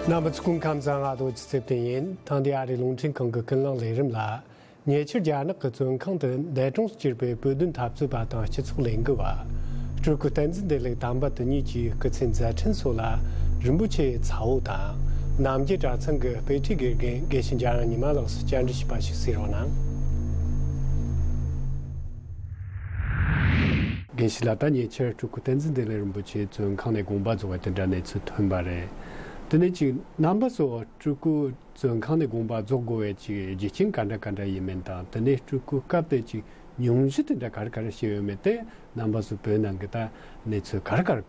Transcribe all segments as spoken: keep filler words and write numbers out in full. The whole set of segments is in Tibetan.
རྣམ་པ་ཚོ་སྐུ་ཁམས་བཟང་། ང་རྡོ་རྗེ་ཚེ་བརྟན་ཡིན། ཐེངས་འདིའི་ཨ་རིའི་རླུང་འཕྲིན་ཁང་གི་ཀུན་གླེང་ལས་རིམ་ལ། ཉེ་ཆར་རྒྱ་ནག་གི་བཙོན་ཁང་དུ་འདས་གྲོངས་སུ་གྱུར་པའི་བོད་དོན་འཐབ་རྩོད་པ་དང་སྤྱི་ཚོགས་ལས་འགུལ་བ། སྤྲུལ་སྐུ་བསྟན་འཛིན་བདེ་ལེགས་དམ་པ་དེ་ཉིད་ཀྱི་སྐུ་ཚེའི་མཛད་འཕྲིན་སོགས་ལ། རིན་པོ་ཆེའི་ཚ་བོ་དང་། རྣམ་རྒྱལ་གྲྭ་ཚང་གི་དཔེ་ཁྲིད་དགེ་རྒན་དགེ་བཤེས་འཇམ་དབྱངས་ཉི་མ་ལགས་སུ་བཅར་འདྲི་ཞུས་པ་ཞིག་གཟིགས་རོགས་གནང་། དགེ་བཤེས་ལགས། ད་ཉེ་ཆར་སྤྲུལ་སྐུ་བསྟན་འཛིན་བདེ་ལེགས་རིན་པོ་ཆེ་བཙོན་ཁང་ནས་དགོངས་པ་རྫོགས་པའི་དེ་འདྲ་གནས་ཚུལ་ཐོན་པ་རེད། དེ་ནས་ཅིག་རྣམ་པ་ཚོ་སྤྲུལ་སྐུ་བཙོན་ཁང་ནས་དགོངས་པ་རྫོགས་དགོས་པའི་ཅིག་རྒྱུ་རྐྱེན་ག་འདྲ་ག་འདྲ་ཡིན་མིན་དང་། དེ་ནས་སྤྲུལ་སྐུ་སྐབས་དེ་ཅིག་སྙུང་གཞི་དེ་འདྲ་ག་རེ་ག་རེ་བྱས་ཡོད་མེད་དེ་རྣམ་པ་ཚོ་བོད་ནང་གི་ད་གནས་ཚུལ་ག་རེ་ག་རེ་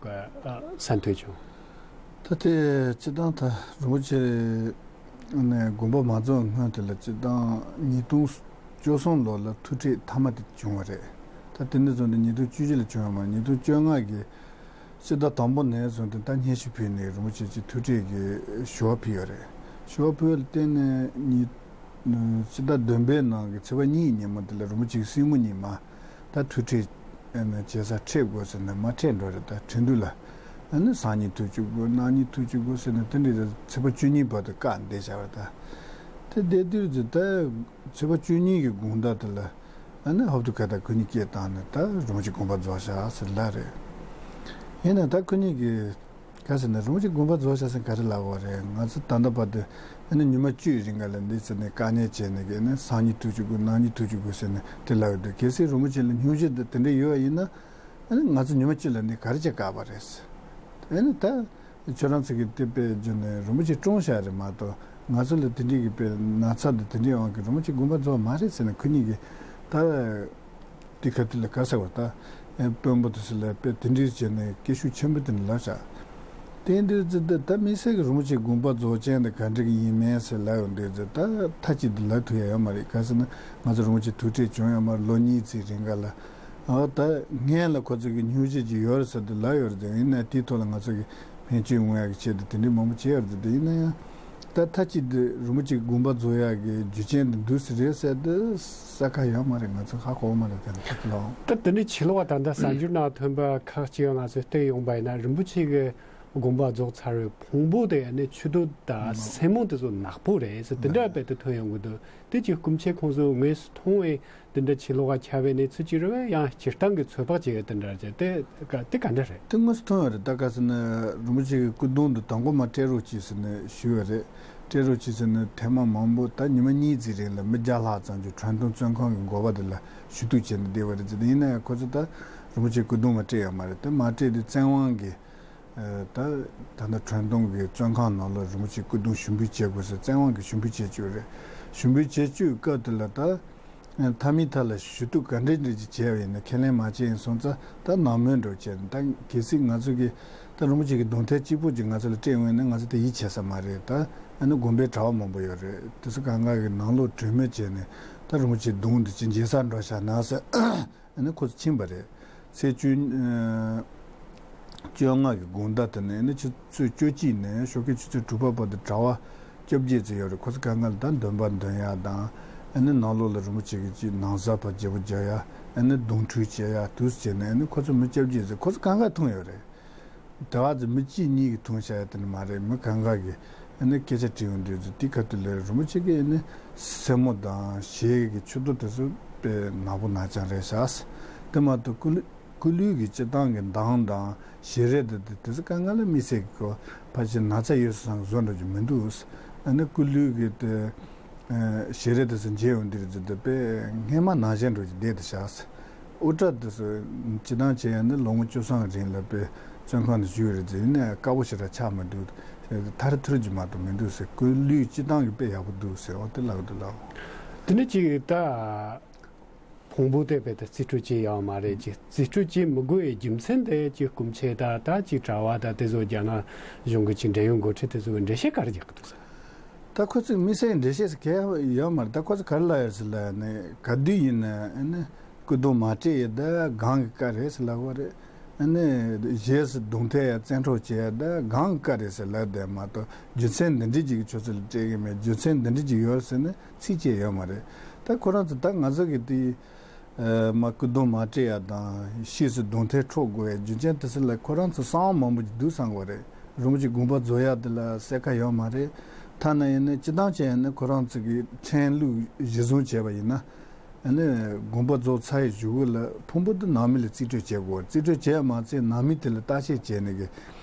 གསན་ཐོས་བྱུང་། ད་དེ་སྤྱིར་བཏང་ད་རིན་པོ་ཆེ་ནས་དགོངས་པ་མ་རྫོགས་སྔོན་དེ་ལ་སྤྱིར་བཏང་ཉིས་སྟོང་བཅུ་གསུམ་ལོ་ལ་ཐུག་འཕྲད་མཐའ་མ་དེ་བྱུང་བ་རེད། ད་དེ་ནས་བཟུང་སྟེ་ཉིས་སྟོང་བཅུ་བཞི་ལ་བྱུང་བ་མ་རེད། ཉིས་སྟོང་བཅོ་ལྔ་གི་ཕྱི་ཟླ་དང་པོ་ནས་བཟུང་སྟེ་ད་སྙན་ཞུ་ཕུལ་ནས་རིན་པོ་ཆེ་ཅིག་ཐུག་འཕྲད་ཀྱི་ཞུ་བ་ཕུལ་ཡོད་རེད། ཞུ་བ་ཕུལ་བ་ལ་བརྟེན་ནས་ཉིས་ཕྱི་ཟླ་བདུན་པའི་ནང་གི་ཚེས་པ་གཉིས་ཉིན་མོ་དེ་ལ་རིན་པོ་ཆེ་གི་སྲིང་མོ་གཉིས་མ་ད་ཐུག་འཕྲད་བྱེད་ས་འཕྲད་དགོས་ཟེར་ནས་མ་འཕྲད་འགྲོ་རེད། ད་འཕྲད་དུས་ལ་ཨ་ནི་སང་ཉིན་ཐུག་བཅུག་དགོས། གནངས་ཉིན་ཐུག་བཅུག་དགོས་ཟེར་ནས་དེ་འདྲའི་ཚེས་པ་བཅུ་གཉིས་བར་དུ་བཀག་བསྡད་བཞག་པ་རེད། ད་དེ་བསྡད་དུས་ད་ཚེས་པ་བཅུ་གཉིས་ཀྱི་དགོང་དག་དེ་ལ་ཨ་ནི་ཧོབ་ཏེ་ཁ་ད་ཁོ་གཉིས་སྐད་བཏང་ནས་ད་རིན་པོ་ཆེ་དགོངས་པ་རྫོགས་བཞག་ཟེར་ལབ་རེད། ཡིན་ན་ད་ཁོ་གཉིས་ཀྱིས་ག་ཟེར་ན་རིན་པོ་ཆེ་དགོངས་པ་རྫོགས་བཞག་ཟེར་ག་རེ་ལབ་དགོས་རེད། ང་ཚོ་ད་ལྟ་བར་དུ་ཨ་ནི་ཉི་མ་བཅུའི་རིང་ག་ལ་འདི་ཟེར་ནས་བཀག་ཉར་བྱས་ནས་གི་ཨ་ནི་སང་ཉིན་ཐུག་བཅུག་དགོས། གནངས་ཉིན་ཐུག་བཅུག་དགོས་ཟེར་ནས་དེ་ལབ་ཡོད་དུས། གལ་སྲིད་རིན་པོ་ཆེ་ལ་སྙུང་གཞི་འདི་དེ་འདྲ་ཡོད་པ་ཡིན་ན་ཨ་ནི་ང་ཚོ་ཉི་མ་བཅུ་ལ་འདི་ག་རེ་བྱས་བཀག་པ་རེད། ཨ་ནི་ད། ཁྱོད་རང་ཚོ་གིས་དེ་དཔེ་བརྗོད་ནས་རིན་པོ་ཆེ་བཀྲོངས་བཞག་རེད་མ་གཏོགས། ང་ཚོ་ལ་དེ་འདྲའི་གི་དཔེ་ན་ཚ་དང་དེ་འདྲའི་དབང་གིས་རིན་པོ་ཆེ་དགོངས་པ་རྫོགས་མ་རེད་ཟེར་ནས་ཁོ་གཉིས་ཀྱིས་ད་དེ་ཁ་ཐུག་ལ་ག་ཟེར་བ་ད་དཔོན་པོ་དེ་ཚོ་ལ་དཔེ་དེ་འདྲའི་བྱས་ནས་སྐད་ཤུགས་ཆེན་པོ་དེ་འདྲ་ལབ་བཞག་དེ་འདྲའི་ཚེ་ད་ད་དམིགས་བསལ་གྱི་རིན་པོ་ཆེ་དགོངས་པ་རྫོགས་རྐྱེན་དེ་ག་འདྲ་གི་ཡིན་མིན་ཟེར་ལབ་ཡོང་དུས་ཚེ་ད་མཐའ་གཅིག་ཏུ་ལབ་ཐུབ་ཡ་ཡོད་མ་རེད། ག་ཟེར་ན་ང་ཚོ་རིན་པོ་ཆེ་ཐུག་འཕྲད་བྱུང་ཡོད་མ་རེད། ལོ་གཉིས་ཙམ་རིང་ག་ལ། ཨ་ད་སྔོན་ལ་ཁོ་ཚོ་གི་སྙུང་གཞི་ཅིག་ཡོད་རེད་ཟེར་དུ་ལབ་ཡོད་རེད་དེ། ཡིན་ནའི་དེའི་ཐོག་ལ་ང་ཚོ་གི་སྨན་བཅོས་འོང་ཡག་གི་ཆེད་དུ་དེ་འདྲའི་མང་པོ་བྱས་ཡོད་རེད་དེ། ཡིན་ན་ཡང་ད་མཐའ་གཅིག་ཏུ་རིན་པོ་ཆེ་དགོངས་པ་རྫོགས་ཡག་གི་རྒྱུ་རྐྱེན་དེ་འདུག་སེ་རེད་ཟེར་དུ་ས་ཁ་ཡོད་མ་རེད། ང་ཚོ་ཧ་གོ་མ་རེད་དེ་ལ་ལོ། ད་དེ་འདྲའི་ཕྱི་ལོགས་ད་ལྟ་གསར་འགྱུར་ནང་ཐོན་པ་ཁག་ཅིག་ང་ཚོས་བལྟས་ཡོང་པ་ཡིན་ན། རིན་པོ་ཆེ་གི་དགོངས་པ་རྫོགས་ཚར་བའི་ཕུང་པོ་དེ་ཡང་ནི་མཆུ་ཏོ་དང་སེན་མོ་དེ་ཚོ་ནག་པོ་རེད་ཟེར་དེ་འདྲ་དཔེ་དེ་ཐོན་ཡོང་གི་འདུག་དེ་ཅིག་སྐུ་མཆེད་ཁོང་ཚོས་དངོས་སུ་མཐོང་བའི་དེ་འདྲ་ཕྱི་ལོགས་ཁ་ཁྱབ་པའི་གནས་ཚུལ་ཅིག་རེད་པས། ཡང་སྤྱིར་བཏང་གི་ཚོད་དཔག་བྱས་ཡོད་དེ་འདྲ་བྱས་དེ་ག་དེ་ག་འདྲ་རེད། དེ་དངོས་སུ་མཐོང་ཡོད་རེད། ད་ག་ཟེར་ན་རིན་པོ་ཆེ་གི་སྐུ་གདུང་དེ་དང་པོ་མར་སྤྲད་རོགས་གྱིས་ཟེར་ནས་ཞུས་ཡོད་རེད། སྤྲད་རོགས་གྱིས་ཟེར་ནས་ཐེངས་མ་མང་པོ་ད་ཉི་མ་གཉིས་ཙམ་རིང་ལ་མི་བརྒྱ་ལྷག་ཙམ་གྱིས་ཁྲེང་ཏུའུ་བཙོན་ཁང་གི་འགོ་པ་དེ་ལ་ཞུ་གཏུག་བྱས་ནས་བསྡད་པ་རེད་ཟེར། དེ་ཡིན་ན་ཡང་ཁོ་ཚོ་ད་རིན་པོ་ཆེ་སྐུ་གདུང་མར་སྤྲད་ཡོད་མ་རེད། དེ་མར་སྤྲད་དུས་བཙན་དབང་གིས། ད་ད་ལྟ་ཁྲེང་ཏུའུ་གི་བཙོན་ཁང་ནང་ལ་རིན་པོ་ཆེ་སྐུ་གདུང་ཞུགས་འབུལ་བྱེད་དགོས་ཟེར་བཙན་དབང་གིས་ཞུགས་འབུལ་བྱེད་བཅུག་རེད། ཞུགས་འབུལ་བྱེད་བཅུག་སྐབས་དེ་ལ་ད་མཐའ་མའི་མཐའ་ལ་ཞུ་གཏུག་ག་འདྲ་འདྲ་ཅིག་བྱས་པ་ཡིན་ན་ཁས་ལེན་མ་བྱས་ཡིན་སོང་ཙང་ད་ནང་མོལ་འདྲ་བྱས་ནས། ད་གལ་སྲིད་ང་ཚོ་གིས་ད་རིན་པོ་ཆེ་གི་གདུང་ཐལ་གཅིག་པོ་ཅིག་ང་ཚོ་ལ་སྤྲད་འོང་ན་ང་ཚོ་དེ་ཡིད་ཆེས་ས་མ་རེད། ད་ཨ་ནི་དགོན་པའི་གྲྭ་པ་མང་པོ་ཡོད་རེད། དེ་ཚོ་གང་ག་གི་ནང་ལོགས་གྲོས་མོལ་བྱས་ནས་ད་རིན་པོ་ཆེ་གདུང་འདི་ཅིག་མཇལ་སར་འགྲོ་བཞག་ན་ཟེར། ཨ་ནི་ཁོ་ཚོ་ཕྱིན་པ་རེད། ཚེས་བཅུ་ཨ་བཅོ་ལྔ་གི་དགོང་དག་དེ་ནས་ཨ་ནི་ཆུ་ཚོད་བཅུ་གཅིག་ནས་ཞོགས་ཀའི་ཆུ་ཚོད་དྲུག་པ་བར་དུ་གྲྭ་པ་བཅོ་བརྒྱད་ཙམ་ཡོད་རེད། ཁོ་ཚོ་གང་ག་ལ་ད་འདོན་པ་འདོན་ཡག་དང་། ཨ་ནི་ནང་ལོགས་ལ་རིན་པོ་ཆེ་གི་ཅིག་ནང་གསར་པ་བརྗེ་པོ་རྒྱག་ཡག་ཨ་ནི་གདུང་འཁྲུག་བྱེད་ཡག་དུས་བྱས་ནས་ཨ་ནི་ཁོ་ཚོ་མི་བཅོ་བརྒྱད་ཙམ་ཁོ་ཚོ་གང་ག་ཐོན་ཡོད་རེད། དེ་བ་ཚོ་མི་གཅིག་གཉིས་ཀྱིས་ཐུང་བྱ་ཡ་དེ་ནི་མ་རེད། མི་གང་ག་གིས་ཨ་ནི་སྐད་ཆ་དྲིས་ཡོང་དུས་ཚོད་དེ་ཁ་ཐུག་ལ་རིན་པོ་ཆེ་གིས་ཨ་ནི་སེན་མོ་དང་ཞལ་གྱི་མཆུ་ཏོ་དེ་ཚོ་དཔེ་ནག་པོ་ནག་རྐྱང་རེད་ཤག་དེ་མ་གཏོགས་སྐུ་ལུས་སྐུ་ལུས་ཀྱི་སྤྱི་བཏང་གི་མདངས་དང་ཞལ་རས་དེ་དེ་དེ་ཚོ་གང་ག་ལ་དམིགས་བསལ་གྱི་གོ་ཕལ་ཆེར་ན་ཚ་ཡོད་ས་བཟོ་འདྲ་ཅིག་མི་འདུག་ཨ་ནི་སྐུ་ལུས་ཀྱི་དེ། ཞལ་རས་དེ་ཚོ་མཇལ་ཡོང་དུས་ཚོད་དེ་དཔེ་སྔས་མ་ནང་བཞིན་འགྲོ་གི་བསྡད་དེ་བཞག་དབུ་སྐྲ་དེ་ཚོ་སྤྱི་བཏང་བྱས་ཡ་ནི་ལོ་ངོ་བཅུ་ཐམ་རིང་ལ་དཔེ་བཙོན་ཁང་དུ་བཞུགས་ཡོད་རེད་ཟེར། ཡིན་ནའི་དཀར་པོ་ཞེ་དྲག་ཆགས་མི་འདུག་ཐར་ཐུར་གྱི་མ་གཏོགས་མི་འདུག་ཟེར། སྐུ་ལུས་སྤྱི་བཏང་གི་དཔེ་ཡག་པོ་འདུག་ཟེར། འོ་དེ་ལབ་འདུག་ལགས། དེ་ནས་ཅིག་ད། ཕུང་པོ་དེ་དཔེ་དེ་རྩིས་སྤྲོད་བྱེད་ཡོད་མ་རེད། ཅིག་རྩིས་སྤྲོད་བྱེད་མི་དགོས་པའི་རྒྱུ་མཚན་དེ་ཅིག་སྐུ་མཆེད་དང་ད་ཅིག་གྲྭ་པ་དང་དེ་ཚོ་རྒྱ་ནག་གཞུང་གི་ཅིག་འབྲེལ་ཡོད་འགོ་ཁྲིད་དེ་ཚོ་གི་འགྲེལ་བཤད་ག་རེ་རྒྱག་གི་འདུག་ཟེར། ད་ཁོ་ཚོས་དམིགས་བསལ་འགྲེལ་བཤད་ཟེར་གང་ཡང་ཡོད་མ་རེད། ད་ཁོ་ཚོས་ག་རེ་ལབ་ཡོད་ཟེར་ལབ་ཡ་ནི་ག་དུས་ཡིན་ན་ཨ་ནི་སྐུ་གདུང་མ་སྤྲད་ཡོད་ད་སྒང་གི་བཀའ་རེད་ཟེར་ལབ་ཡོད་རེད། ཨ་ནི་རྗེས་སུ་གདུང་ཐལ་ཡ་བཙན་འཕྲོག་བྱས་ཡ་ད་སྒང་གི་བཀའ་རེད་ཟེར་ལབ་བསྡད་མ་གཏོགས་རྒྱུ་མཚན་འདི་འདྲའི་ཅིག་གི་ཆོས་ཚུལ་ལ་སྤྲད་ཀྱི་མེད། རྒྱུ་མཚན་འདི་འདྲའི་ཅིག་ཡོད་ཟེར་ནས་ཚིག་བཅད་ཡོད་མ་རེད། ད་ཁོ་རང་ཚོ་ད་ང་ཚོ་གི་དེ་མ་སྐུ་གདུང་མ་སྤྲད་ཡ་དང་ཕྱིས་སུ་གདུང་ཐལ་འཕྲོག་དགོས་ཡ་རྒྱུ་མཚན་དེ་ཚོ་ལ་ཁོ་རང་ཚོ་གསང་བ་མང་པོ་ཅིག་འདུག་བསམ་གི་རེད། རིན་པོ་ཆེ་དགོངས་པ་རྫོགས་ཡག་དེ་ལ་གསལ་ཁ་ཡོད་མ་རེད། ཐ་ན་ཡིན་ན་སྤྱིར་བཏང་བྱས་ཡིན་ན་ཁོ་རང་ཚོ་གི་ཕྲན་ལུགས་གཞི་བཟུང་བྱས་པ་ཡིན་ན། ཨ་ནི་དགོངས་པ་རྫོགས་ཚར་ཡི་གཞུག་གུ་ལ་ཕུང་པོ་འདི་ནང་མི་ལ་རྩིས་སྤྲོད་བྱེད་དགོས། རྩིས་སྤྲོད་བྱས་མ་ཚད་ནང་མི་དེ་ལ་བརྟག་དཔྱད་བྱས་ནས་གི།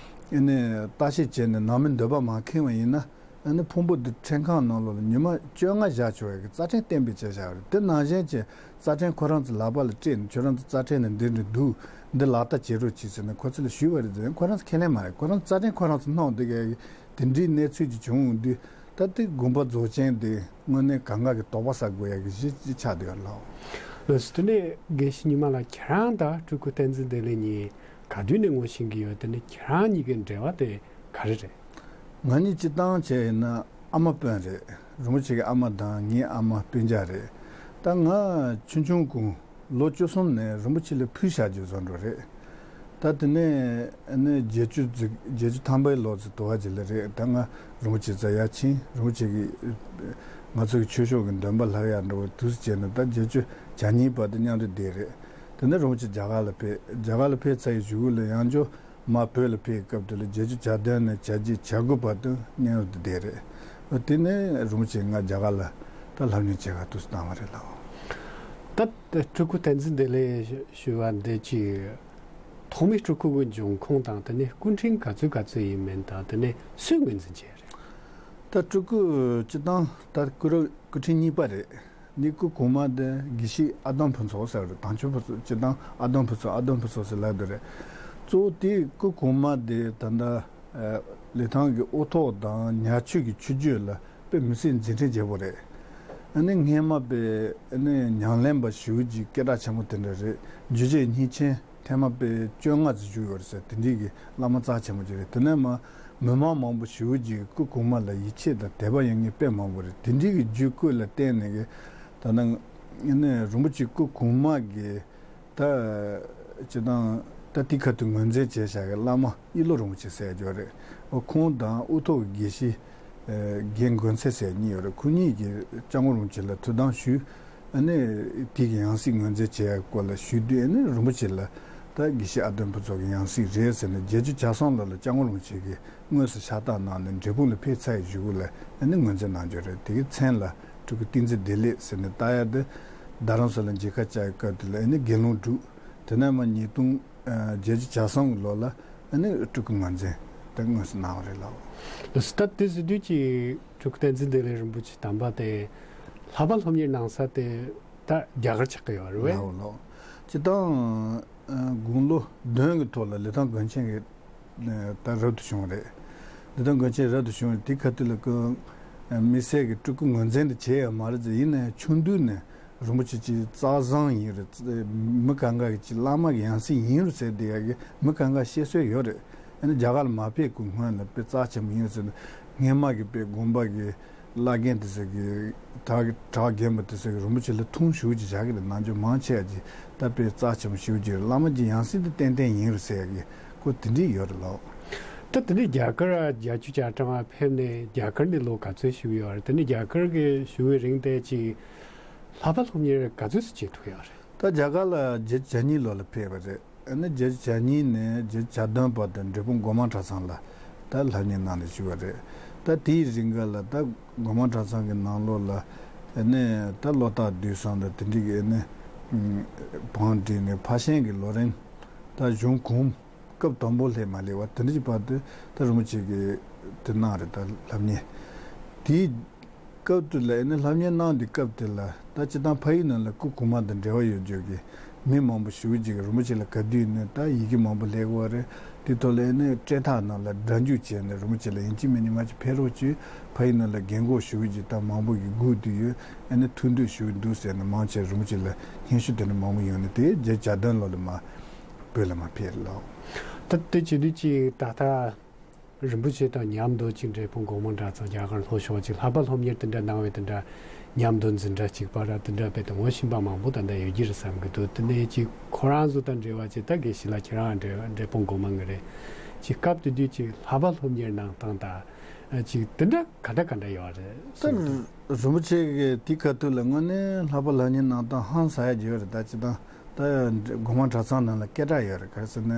ཨ་ནི་བརྟག་དཔྱད་བྱས་ནས་ནང་མི་འདོད་པ་མ་ཁེངས་པ་ཡིན་ན། ཨ་ནི་ཕུང་པོ་འདི་ཁྲིམས་ཁང་ནང་ལོགས་ལ་ཉི་མ་བཅོ་ལྔ་བཞག་ཆོག་ཡ་གི་རྩ་ཁྲིམས་གཏན་འབེབས་བྱས་བཞག་ཡོད་རེད། དེ་ནང་བཞིན་གྱི་རྩ་ཁྲིམས་ཁོ་རང་ཚོ་ལག་པ་ལ་སྤྲད་ནས་ཁྱོད་རང་ཚོ་རྩ་ཁྲིམས་ནང་འདི་འདྲ་འདུག་འདི་ལག་བསྟར་བྱེད་རོགས་གྱིས་ཟེར་ནས་ཁོ་ཚོ་ལ་ཞུས་པ་རེད་ཟེར། ཁོ་རང་ཚོ་ཁས་ལེན་མ་རེད། ཁོ་རང་ཚོ་རྩ་ཁྲིམས་ཁོ་རང་ཚོ་སྣང་བསྡད་ཀྱི་ཡ་གི་དེ་འདྲའི་གནས་ཚུལ་ཅིག་བྱུང་འདུག་ད་ལྟའི་དགོངས་པ་རྫོགས་ཆེན་དེ་དངོས་གནས་གང་ག་གི་དོགས་པ་ཟ་དགོས་ཡ་གི་གཞི་ཅིག་ཆགས་བསྡད་ཡོད་ལགས། ལགས་སོ། དེ་ནས་དགེ་བཤེས་ཉི་མ་ལགས། ཁྱེད་རང་དང་སྤྲུལ་སྐུ་བསྟན་འཛིན་བདེ་ལེགས་གཉིས་ག་དུས་ནས་ངོ་ཤེས་ཀྱི་ཡོད། དེ་ནས་ཁྱེད་རང་གཉིས་ཀྱི་འབྲེལ་བ་དེ་ག་རེ་རེད། ང་གཉིས་སྤྱིར་བཏང་བྱས་ཡིན་ན་ཨ་མ་སྤུན་རེད། རིན་པོ་ཆེ་གི་ཨ་མ་དང་ངའི་ཨ་མ་སྤུན་ཀྱག་རེད། ད་ང་ཆུང་ཆུང་གུང་ལོ་བཅུ་གསུམ་ནས་རིན་པོ་ཆེ་ལ་ཕུལ་བཞག་རྒྱུ་བཟོ་འགྲོ་རེད། ད་དེ་ནས་ནི་བརྒྱད་ཅུ་ཙིག་བརྒྱད་ཅུ་ཐམ་པའི་ལོ་ཙམ་དུ་བ་ཅིག་ལ་རེད། ད་ང་རིན་པོ་ཆེ་རྩ་ཡར་ཕྱིན། རིན་པོ་ཆེ་གིས་ང་ཚོ་གི་ཆོས་ཕྱོགས་ཀྱི་འདོན་པ་ལྷག་ཡག་འགྲོ་བའི་དུས་སུ་བྱས་ནས་ད་བརྒྱད་ཅུ་གྱ་གཉིས་བར་དུ་མཉམ་དུ་བསྡད་རེད། དེ་ནས་རིན་པོ་ཆེ་རྒྱ་གར་ལ་ཕེབས། རྒྱ་གར་ལ་ཕེབས་ཚར་བའི་གཞུག་གུ་ལ་ཡང་བསྐྱར་མར་བོད་ལ་ཕེབས་སྐབས་དེ་ལ་བརྒྱད་ཅུ་གྱ་བདུན་ནས་གྱ་བརྒྱད་གྱ་དགུ་བར་དུ་མཉམ་དུ་བསྡད་རེད། དེ་ནས་རིན་པོ་ཆེ་ང་རྒྱ་གར་ལ་ད་སློབ་གཉེར་བྱེད་གར་དུས་སུ་བཏང་བ་རེད་ལགས། ད་སྤྲུལ་སྐུ་བསྟན་འཛིན་བདེ་ལེགས་ཞུ་བ་འདི་ཅིག་ཐོག་མའི་སྤྲུལ་སྐུ་གི་འབྱུང་ཁུངས་དང་དེ་ནས་སྐུ་ཕྲེང་ག་ཚོད་ག་ཚོད་ཡིན་མིན་དང་དེ་ནས་སུས་ངོས་འཛིན་བྱས་རེད། ད་སྤྲུལ་སྐུ་སྤྱིར་བཏང་ད་སྐུ་རབས་སྐུ་ཕྲེང་གཉིས་པ་རེད། ནི་སྐུ་གོང་མ་དེ་དགེ་བཤེས་ཨ་དོམ་ཕུན་ཚོགས་ཟེར་བ་རེད། དྭངས་ཆོས་ཕུན་ཚོགས། སྤྱིར་བཏང་ཨ་དོམ་ཕུན་ཚོགས། ཨ་དོམ་ཕུན་ཚོགས་ཟེར་ལབ་དེ་རེད། གཙོ་བོ་དེ་སྐུ་གོང་མ་དེ་ད་ལྟ་ཨ་ལི་ཐང་གི་དབུ་ཐོག་དང་ཉ་ཆུ་གི་ཆུ་རྒྱུད་ལ་དཔེ་མི་སྲིད་མཛད་འཕྲིན་རྒྱས་པོ་རེད། ཨ་ནི་སྔས་མ་དཔེ་ཨ་ནི་ཉམས་ལེན་པ་ཞེ་པོ་ཅིག་སྐད་གྲགས་ཆེན་པོ་དེ་འདྲ་རེད། འཇུ་བྱེད་མཁན་ཆེན་ཐེངས་མ་དཔེ་བཅོ་ལྔ་ཙམ་བཞུགས་ཡོད་རེད་ཟེར། དེ་འདྲའི་གི་བླ་མ་རྩ་ཆེན་པོ་ཅིག་རེད། དེ་ནས་མ་མི་མང་མང་པོ་ཞེ་པོ་ཅིག་གིས་སྐུ་གོང་མ་ལ་ཡིད་ཆེས་དང་དད་པ་ཡོད་མཁན་དཔེ་མང་པོ་རེད། དེ་འདྲའི་གི་བརྒྱུད་སྐུལ་ལ་བརྟེན་ནས་གི་ད་ནང་ནས་རིན་པོ་ཆེ་སྐུ་གོང་མ་གི་ད་སྤྱིར་བཏང་ད་དེ་ཁ་ཐུག་ངོས་འཛིན་བྱས་བཞག་གི་བླ་མ་ཨི་ལོ་རིན་པོ་ཆེ་ཟེར་ཡ་ཅིག་ཡོད་རེད། འོ་ཁོང་དང་དབུ་ཐོག་གི་དགེ་བཤེས་ཨ་རྒན་མགོན་ཚེ་ཟེར་གཉིས་ཡོད་རེད། ཁོ་གཉིས་ཀྱིས་སྐྱབས་མགོན་རིན་པོ་ཆེ་ལ་ཐུགས་དམ་ཞུས། ཨ་ནི་དེ་གི་ཡང་སྲིད་ངོས་འཛིན་བྱེད་ཡ་སྐོར་ལ་ཞུས་དུས། ཨ་ནི་རིན་པོ་ཆེ་ལ་ད་དགེ་བཤེས་ཨ་དོམ་ཕུན་ཚོགས་ཀྱི་ཡང་སྲིད་རེད་ཟེར་ནས་བརྒྱད་ཅུ་གྱ་གསུམ་ལོ་ལ་སྐྱབས་མགོན་རིན་པོ་ཆེ་གིས་དངོས་སུ་ཕྱག་རྟགས་གནང་ནས་འབྲས་སྤུངས་ལ་ཕེབས་ཚར་ཡི་གཞུག་གུ་ལ་ཨ་ནི་ངོས་འཛིན་གནང་རྒྱུ་རེད། དེ་གི་མཚན་ལ་སྤྲུལ་སྐུ་བསྟན་འཛིན་བདེ་ལེགས་ཟེར་ནས་བཏགས་ཡ་དེ་རྡ་རམ་ས་ལ་མཇལ་ཁ་བཅར་བའི་སྐབས་དེ་ལ་ཨ་ནི་དགེ་སློང་བསྒྲུབས། དེ་ནས་མ་ཉིས་སྟོང་ཨ་བརྒྱད་ཅུ་གྱ་གསུམ་གི་ལོ་ལ་ཨ་ནི་སྤྲུལ་སྐུ་ངོས་འཛིན་དེ་དངོས་སུ་གནང་བ་རེད་ལགས། ལགས་སོ། ད་དེ་ཟེར་དུས་ཀྱི་སྤྲུལ་སྐུ་བསྟན་འཛིན་བདེ་ལེགས་རིན་པོ་ཆེ་དམ་པ་དེ་ལྷག་པ་སློབ་གཉེར་གནང་ས་དེ་ད་རྒྱ་གར་ཆགས་ཀྱི་ཡོད་རེད་པས། ལགས་ལགས། སྤྱིར་བཏང་ཨ་དགུང་ལོ་བདུན་གྱི་ཐོག་ལ་ལི་ཐང་དགོན་ཆེན་གྱི་ད་རབ་ཏུ་བྱུང་བ་རེད། ལི་ཐང་དགོན་ཆེན་རབ་ཏུ་བྱུང་བ་རེད། དེ་ཁ་ཐུག་ལ་ཁོ་དམིགས་བསལ་གྱི་སྤྲུལ་སྐུ་ངོས་འཛིན་དེ་བྱས་ཡོད་མ་རེད་ཟེར། ཡིན་ནའི་ཆུང་དུས་ནས་རིན་པོ་ཆེ་ཅིག་རྩ་བཟང་ཡིན་རེད། མི་གང་ག་གི་ཅིག་བླ་མ་གི་ཡང་སྲིད་ཡིན་རུང་ཟེར་དེ་ཡ་གི་མི་གང་ག་བཤད་སྲོལ་ཡོད་རེད། ཨ་ནི་རྒྱ་གར་ལ་མ་ཕེབས་གོང་སྔོན་ལ་དཔེ་རྩ་ཆེན་པོ་ཡིན་ཟེར་ནས་སྔས་མ་གི་དཔེ་དགོན་པ་གི་བླ་རྒན་དེ་ཚོ་གི་གྲྭ་གྲྭ་རྒན་པ་དེ་ཚོ་གི་རིན་པོ་ཆེ་ལ་ཐུགས་ཞེ་པོ་ཅིག་བཞག་གི་རེད། ནང་ཆོས་མང་ཆེ་བ་ཅིག་ད་དཔེ་རྩ་ཆེན་པོ་ཞེ་པོ་ཅིག་རེད། བླ་མ་གི་ཡང་སྲིད་དེ་ཏན་ཏན་ཡིན་རུང་ཟེར་ཡ་གི་ཁོ་དེ་འདྲས་ཡོད་རེད་ལགས། ད་དེ་ནས་རྒྱ་གར་བརྒྱད་ཅུ་གྱ་གྲངས་ཕེབས་ནས་རྒྱ་གར་ནས་ལོ་ག་ཚོད་བཞུགས་ཡོད་རེད། དེ་ནས་རྒྱ་གར་གྱི་བཞུགས་པའི་རིང་དེ་ཅིག་ལྷག་པ་སློབ་གཉེར་ག་ཚོད་ཙམ་བྱེད་ཐུབ་ཡོད་རེད། ད་རྒྱ་གར་ལ་བརྒྱད་ཅུ་གྱ་གཉིས་ལོ་ལ་ཕེབས་པ་རེད། ཨ་ནི་བརྒྱད་ཅུ་གྱ་གཉིས་ནས་བརྒྱད་ཅུ་གྱ་བདུན་བར་དུ་འབྲས་སྤུངས་སྒོ་མང་གྲྭ་ཚང་ལ་ད་སློབ་གཉེར་གནང་ནས་བཞུགས་པ་རེད། ད་དེའི་རིང་ག་ལ་ད་སྒོ་མང་གྲྭ་ཚང་གི་ནང་ལོགས་ལ་ཨ་ནི་ད་བློ་རྟགས་བསྡུས་གསུམ་དང་དེ་འདྲའི་གི་ཨ་ནི་བང་བསྒྲིགས་ནས་ཕར་ཕྱིན་གྱི་ལོ་རིམ་ད་གཞུང་གོང་སྐབས་དང་པོ་ལས་མ་ལས་པ་དེ་འདྲ་གྱི་བར་དུ་ད་རིན་པོ་ཆེ་གིས་དེ་གནང་རེད། ད་སློབ་གཉེར་དེའི་སྐབས་དེ་ལ་ཨ་ནི་སློབ་གཉེར་གནང་དུས་སྐབས་དེ་ལ་ད་སྤྱིར་བཏང་ཕ་ཡུལ་ནང་ལ་སྐུ་གོང་མ་དང་འབྲེལ་བ་ཡོད་རྒྱུ་གི་མི་མང་པོ་ཞེ་པོ་ཅིག་རིན་པོ་ཆེ་ལ་ག་དུས་ནས་ད་ཡི་གེ་མང་པོ་སླེབས་ཀྱི་ཡོད་རེད། དེ་ཐོག་ལ་ཨ་ནི་སྤྲད་ཐག་ནང་ལ་སྒྲ་འཇུག་བྱས་ནས་རིན་པོ་ཆེ་ལ་ཡིན་གཅིག་མིན་གཉིས་མ་གཅིག་ཕེབས་རོགས་བྱོས། ཕ་ཡུལ་ནང་ལ་རྒན་གོག་ཞེ་པོ་ཅིག་ད་མང་པོ་གི་སྒུག་བསྡད་ཡོད། ཨ་ནི་ཐུགས་འདོད་ཞེ་པོ་འདུག་ཟེར་ནས་མང་ཆེ་རིན་པོ་ཆེ་ལ་སྙན་ཞུ་དེ་འདྲ་མང་པོ་ཡོང་ནས་དེ་བརྒྱད་ཅུ་གྱ་བདུན་ལོ་ལ་མར་བོད་ལ་མར་ཕེབས་ལགས། ད་དེ་བྱེད་དུས་ཀྱི་ད་ལྟ་རིན་པོ་ཆེ་དང་མཉམ་དུ་ཅིག་འབྲས་སྤུངས་སྒོ་མང་གྲྭ་ཚང་རྒྱ་གར་ལྷོ་ཕྱོགས་ཅིག་ལྷག་པ་སློབ་གཉེར་དེ་འདྲ་གནང་བའི་དེ་འདྲ་མཉམ་དུ་འཛིན་གྲྭ་གཅིག་པ་ར་དེ་འདྲ་དཔེ་དེ་ངོ་ཤེས་པ་མང་པོ་ད་ལྟ་ཡོད་ཀྱི་རེད་བསམ་གྱི་འདུག་དེ་ནས་ཅིག་ཁོ་རང་ཚོ་དང་འབྲེལ་བ་ཅིག་ད་དགེ་བཤེས་ལགས་ཁྱེད་རང་འབྲེལ་འབྲས་སྤུངས་སྒོ་མང་གི་རེད། ཅིག་སྐབས་དེ་དུས་ཅིག་ལྷག་པ་སློབ་གཉེར་གནང་སྟངས་དང་ཅིག་དེ་འདྲ་ག་འདྲ་ག་འདྲ་ཡོད་རེད་ད་གསུངས་འདུག་རིན་པོ་ཆེ་གི་དེ་ཁ་ཐུག་ལ་དངོས་གནས་ལྷག་པ་སློབ་གཉེར་གནང་སྟངས་ཧང་སང་ཡ་ཅིག་ཡོད་རེད། ད་ཅི་ད་ད་སྒོ་མང་གྲྭ་ཚང་ནང་ལ་སྐད་གྲགས་ཡོད་རེད། ག་རེ་ཟེར་ན་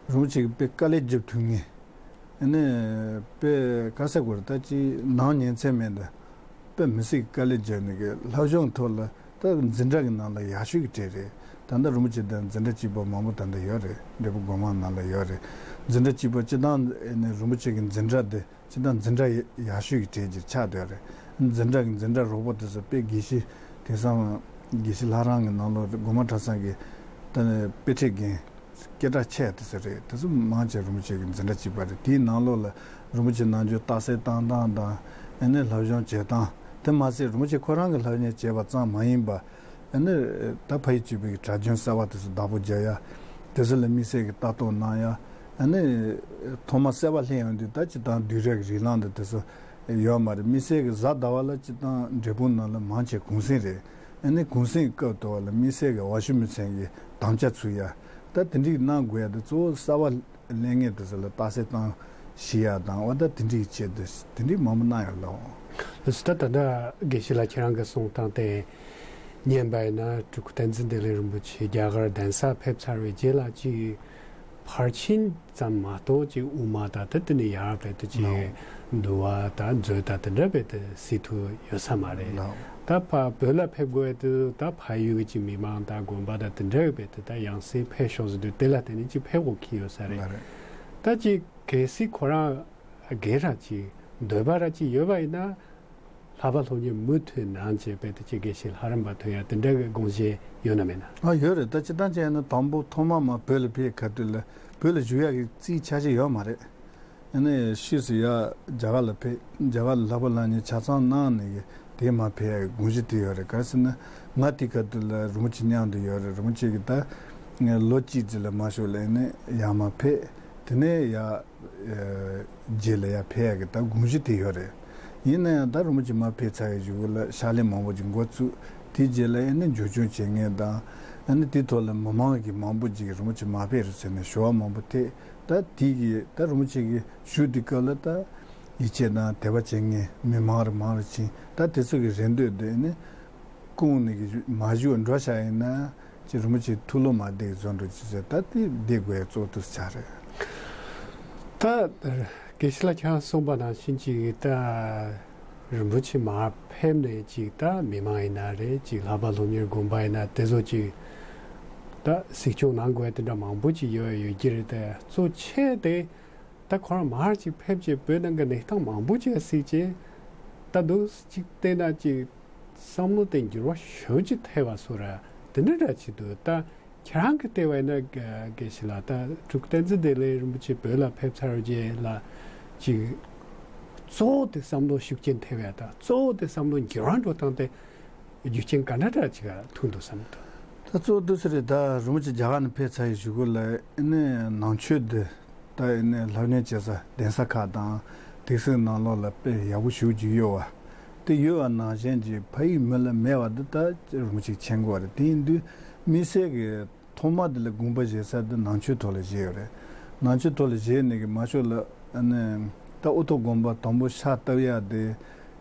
རིན་པོ་ཆེ་གི་དཔེ་དཀའ་ལས་རྒྱབ་ཐུབ་མཁན། ཨ་ནི་དཔེ་ག་ཟེར་དགོས་རེད། ད་ཅི་ནང་ཉིན་མཚན་མེད་འདི་དཔེ་མི་སྲིད་དཀའ་ལས་བརྒྱབ་ནས་གི་ལྷ་གཞུང་ཐོག་ལ་ད་འཛིན་གྲྭ་གི་ནང་ལ་ཡག་ཤོས་ཀྱི་གྲས་རེད། ད་ལྟ་རིན་པོ་ཆེ་དང་འཛིན་གྲྭ་གཅིག་པ་མང་པོ་ད་ལྟ་ཡོད་རེད། འབྲས་སྤུངས་སྒོ་མང་ནང་ལ་ཡོད་རེད། འཛིན་གྲྭ་གཅིག་པ་སྤྱི་བཏང་ཨ་ནི་རིན་པོ་ཆེ་གི་འཛིན་གྲྭ་འདི་སྤྱི་བཏང་འཛིན་གྲྭ་ཡག་ཤོས་ཀྱི་གྲས་ཀྱི་ཆགས་བསྡད་རེད། འཛིན་གྲྭ་གི་འཛིན་གྲྭ་རོགས་པ་དེ་ཚོ་དཔེ་དགེ་བཤེས་དེང་སང་དགེ་བཤེས་ལྷ་རམས་ཀྱི་ནང་ལོགས་སྒོ་མང་གྲྭ་ཚང་གི་ད་ནི་དཔེ་ཁྲིད་རྒན་སྐད་གྲགས་ཆེ་དེ་ཚོ་རེད། དེ་ཚོ་མང་ཆེ་རིན་པོ་ཆེ་གི་འཛིན་གྲྭ་གཅིག་པ་རེད། དེའི་ནང་ལོགས་ལ་རིན་པོ་ཆེ་ནང་ཆོས་རྟགས་གསལ་བཏང་སྟངས་དང་ཨ་ནི་ལྷ་གཞུང་བྱེད་སྟངས་དེ་མ་ཟད་རིན་པོ་ཆེ་ཁོ་རང་གི་ལྷ་གཉེར་བྱས་པ་ཙམ་མ་ཡིན་པ། ཨ་ནི་ད་ཕ་ཡུལ་གཅིག་པའི་གྲྭ་རྒྱུན་གསར་པ་དེ་ཚོ་བདག་པོ་རྒྱག་ཡ། དེ་ཚོ་ལ་དམིགས་བསལ་གྱི་ལྟ་རྟོག་གནང་ཡ། ཨ་ནི་ཐོག་མ་སྲིད་པ་ལྷན་ཡོང་དུས་ད་སྤྱི་བཏང་བསྡུས་གྲྭ་གི་རིགས་ལམ་དང་དེ་ཚོ་ཡོད་མ་རེད། དམིགས་བསལ་གྱི་གཟའ་ཟླ་བ་ལ་སྤྱི་བཏང་འབྲས་སྤུངས་ནང་ལ་མང་ཆེ་གུང་སེང་རེད། ཨ་ནི་གུང་སེང་གི་སྐབས་དུ་བ་ལ་དམིགས་བསལ་གྱི་འོག་ཞུ་མི་ཚན་གྱི་དམ་བཅའ་ཚུགས་ཡ། ད་དེ་འདྲའི་གནང་དགོས་ཡ་དེ་གཙོ་བོ་གསར་པ་སླེབས་མཁན་དེ་ཚོ་ལ་རྟགས་གསལ་བཏང་ཤེས་ཡ་དང་འོ་ད་དེ་འདྲའི་ཆེད་དུ་དེ་འདྲའི་མང་པོ་གནང་ཡོད་ལགས། ལགས་སོ། ད་ད་ལྟ་དགེ་བཤེས་ལགས་ཁྱེད་རང་གི་གསུང་སྟངས་དེ་ཉན་པ་ཡིན་ན་སྤྲུལ་སྐུ་བསྟན་འཛིན་བདེ་ལེགས་རིན་པོ་ཆེ་རྒྱ་གར་གདན་ས་ཕེབས་ཚར་བའི་རྗེས་ལ་ཅིག་ཕར་ཕྱིན་ཙམ་མ་གཏོགས་ཅིག་དབུ་མ་དང་དེ་དེ་ནས་ཡར་བས་དེ་ཅིག་ལགས། འདུལ་བ་དང་མཛོད་དང་དེ་འདྲ་བས་དེ་གཟིགས་ཐུབ་ཡོད་ས་མ་རེད། ལགས། ད་ཕ་བོད་ལ་ཕེབས་དགོས་དུས་ད་ཕ་ཡུལ་གྱི་ཅིག་མི་མང་དང་དགོན་པ་དང་དེ་འདྲ་བས་དེ་ད་ཡང་སེ་ཕེབས་ཤོག་ཟེར་དུས་དེ་ལ་དེ་ནས་ཅིག་ཕེབས་དགོས་ཀྱི་ཡོད་ས་རེད། ལགས་རེད། ད་ཅིག་གལ་སྲིད་ཁོ་རང་སྒེར་ར་ཅིག་འདོད་པ་ར་ཅིག་ཡོད་པ་ཡིན་ན། ལྷག་པ་སློབ་གཉེར་མུ་མཐུད་གནང་བྱས་པའི་དེ་ཅིག་དགེ་བཤེས་ལྷ་རམས་པ་ཐོན་ཡ་དེ་འདྲ་གི་དགོངས་བཞེས་ཡོད་ན་མེད་ན། ཨ་ཡོད་རེད། ད་སྤྱིར་བཏང་བྱས་ན་དང་པོ་ཐོག་མ་མ་བོད་ལ་ཕེབས་ཁ་ཐུག་ལ་བོད་ལ་བཞུགས་ཡག་གི་རྩིས་ཆ་ཞིག་ཡོད་མ་རེད། ཨ་ནི་ཕྱིས་སུ་ཡ་རྒྱ་གར་ལ་ཕེབས། རྒྱ་གར་ལ་ལྷག་པ་སློབ་གཉེར་ཆ་ཚང་གནང་ནས་གི་དེ་མ་ཕེབས་ཡག་གི་དགོངས་གཞི་དེ་ཡོད་རེད། ག་རེ་ཟེར་ན་ང་དེ་ཁ་ཐུག་ལ་རིན་པོ་ཆེ་མཉམ་དུ་ཡོད་རེད། རིན་པོ་ཆེ་གི་ད་ལོ་གཅིག་ཙམ་ལ་མ་ཞུགས་ལ་ཨ་ནི་ཡར་མར་ཕེབས། དེ་ནས་ཡ། རྗེས་ལ་ཡར་ཕེབས་ཡག་གི་ད་དགོངས་གཞི་དེ་ཡོད་རེད། ཡིན་ན་ཡང་ད་རིན་པོ་ཆེ་མར་ཕེབས་ཚར་བའི་གཞུག་གུ་ལ་ཕྱག་ལས་མང་པོ་ཅིག་འགོ་བཙུགས། དེའི་རྗེས་ལ་ཨ་ནི་མཇུག་སྐྱོང་བྱེད་མཁན་དང་། ཨ་ནི་དེའི་ཐོག་ལ་མི་མང་གི་མང་པོ་ཅིག་གིས་རིན་པོ་ཆེ་མར་ཕེབས་རེད་ཟེར་ནས་ཞུ་བ་མང་པོ་ཐེབས། ད་དེ་གི་ད་རིན་པོ་ཆེ་གི་བཞུགས་དུས་སྐབས་ལ་ད་ཡིད་ཆེས་དང་དད་པ་བྱེད་མཁན་མི་མང་རུ་མང་རུ་ཕྱིན། ད་དེ་ཚོ་གི་རེ་འདོད་དེ་ཨ་ནི། ཁོང་ནི་གི་མ་བཞུགས་འགྲོ་བྱ་ཡིན་ན་ཅི་རིན་པོ་ཆེ་ཐུགས་བློ་མ་བདེ་བཟོ་འགྲོ་ཅི་ཟེར། ད་དེ་བདེ་དགོས་གཙོ་བོ་དུ་ཆགས་རེད། ད་དགེ་བཤེས་ལགས་ཁྱེད་རང་གསུངས་པ་ནང་བཞིན་ཅིག་ད་རིན་པོ་ཆེ་མར་ཕེབས་ནས་ཅིག་ད་མི་མང་ཡིན་ན་རེད། ཅིག་ལྷག་པ་སློབ་གཉེར་དགོན་པ་ཡིན་ན་དེ་ཚོ་ཅིག་ད་གཟིགས་སྐྱོང་གནང་དགོས་དེ་འདྲ་མང་པོ་ཅིག་ཡོད་ཡོད་ཀྱི་རེད། དེ་གཙོ་ཆེ་དེ་ད་ཁོ་རང་མར་ཅིག་ཕེབས་རྗེས་བོད་ནང་གི་གནས་སྟངས་མང་པོ་ཅིག་གཟིགས་རྗེས་ད་འདུག་ཅིག་བལྟས་ན་ཅིག་བསམ་བློ་དེ་འགྱུར་བ་ཞེ་པོ་ཅིག་ཐེབས་པ་བཟོ་ར་དེ་འདྲ་འདྲ་ཅིག་འདུག་ད་ཁྱེད་རང་གི་ལྟ་བ་ཡིན་ན་དགེ་བཤེས་ལགས། ད་སྤྲུལ་སྐུ་བསྟན་འཛིན་བདེ་ལེགས་རིན་པོ་ཆེ་བོད་ལ་ཕེབས་ཚར་རྗེས་ལ་ཅིག་གཙོ་བོ་དེ་བསམ་བློ་ཤུགས་རྐྱེན་ཐེབས་ཡ་ད་གཙོ་བོ་དེ་བསམ་བློ་འགྱུར་བ་འགྲོ་སྟངས་དེ་རྒྱུ་རྐྱེན་ག་འདྲ་འདྲ་ཅིག་ཐུག་འདུག་བསམ་འདུག་ད་གཙོ་བོ་དེ་ཚོ་རེད། ད་རིན་པོ་ཆེ་རྒྱ་གར་ནས་ཕེབས་ཚར་བའི་གཞུག་གུ་ལ་ཨ་ནི་ནང་ཆོས་འདི། ད་ཨ་ནི་སློབ་གཉེར་བྱེད་ས་གདན་ས་ཁག་དང་དེ་ཚོའི་ནང་ལོགས་ལ་དཔེ་ཡག་པོ་ཞེ་པོ་ཅིག་ཡོད་པ། དེ་ཡོད་པ་ནང་བཞིན་གྱི་ཕ་ཡུལ་མི་ལ་མེད་པ་འདི་ད་རིན་པོ་ཆེ་མཁྱེན་གྱི་ཡོད་རེད། དེ་ཡིན་དུས་དམིགས་བསལ་གྱི་ཐོག་མ་དེ་ལ་དགོངས་པ་བཞེས་ས་དེ་ནང་ཆོས་ཐོག་ལ་བཞེས་ཡོད་རེད། ནང་ཆོས་ཐོག་ལ་བཞེས་ནས་ཀྱི་མ་ཤོག་ལ་ཨ་ནི་ད་ཨོ་ཐོག་དགོན་པ་དང་པོ་ཕྱག་བཏབ་ཡག་དེ་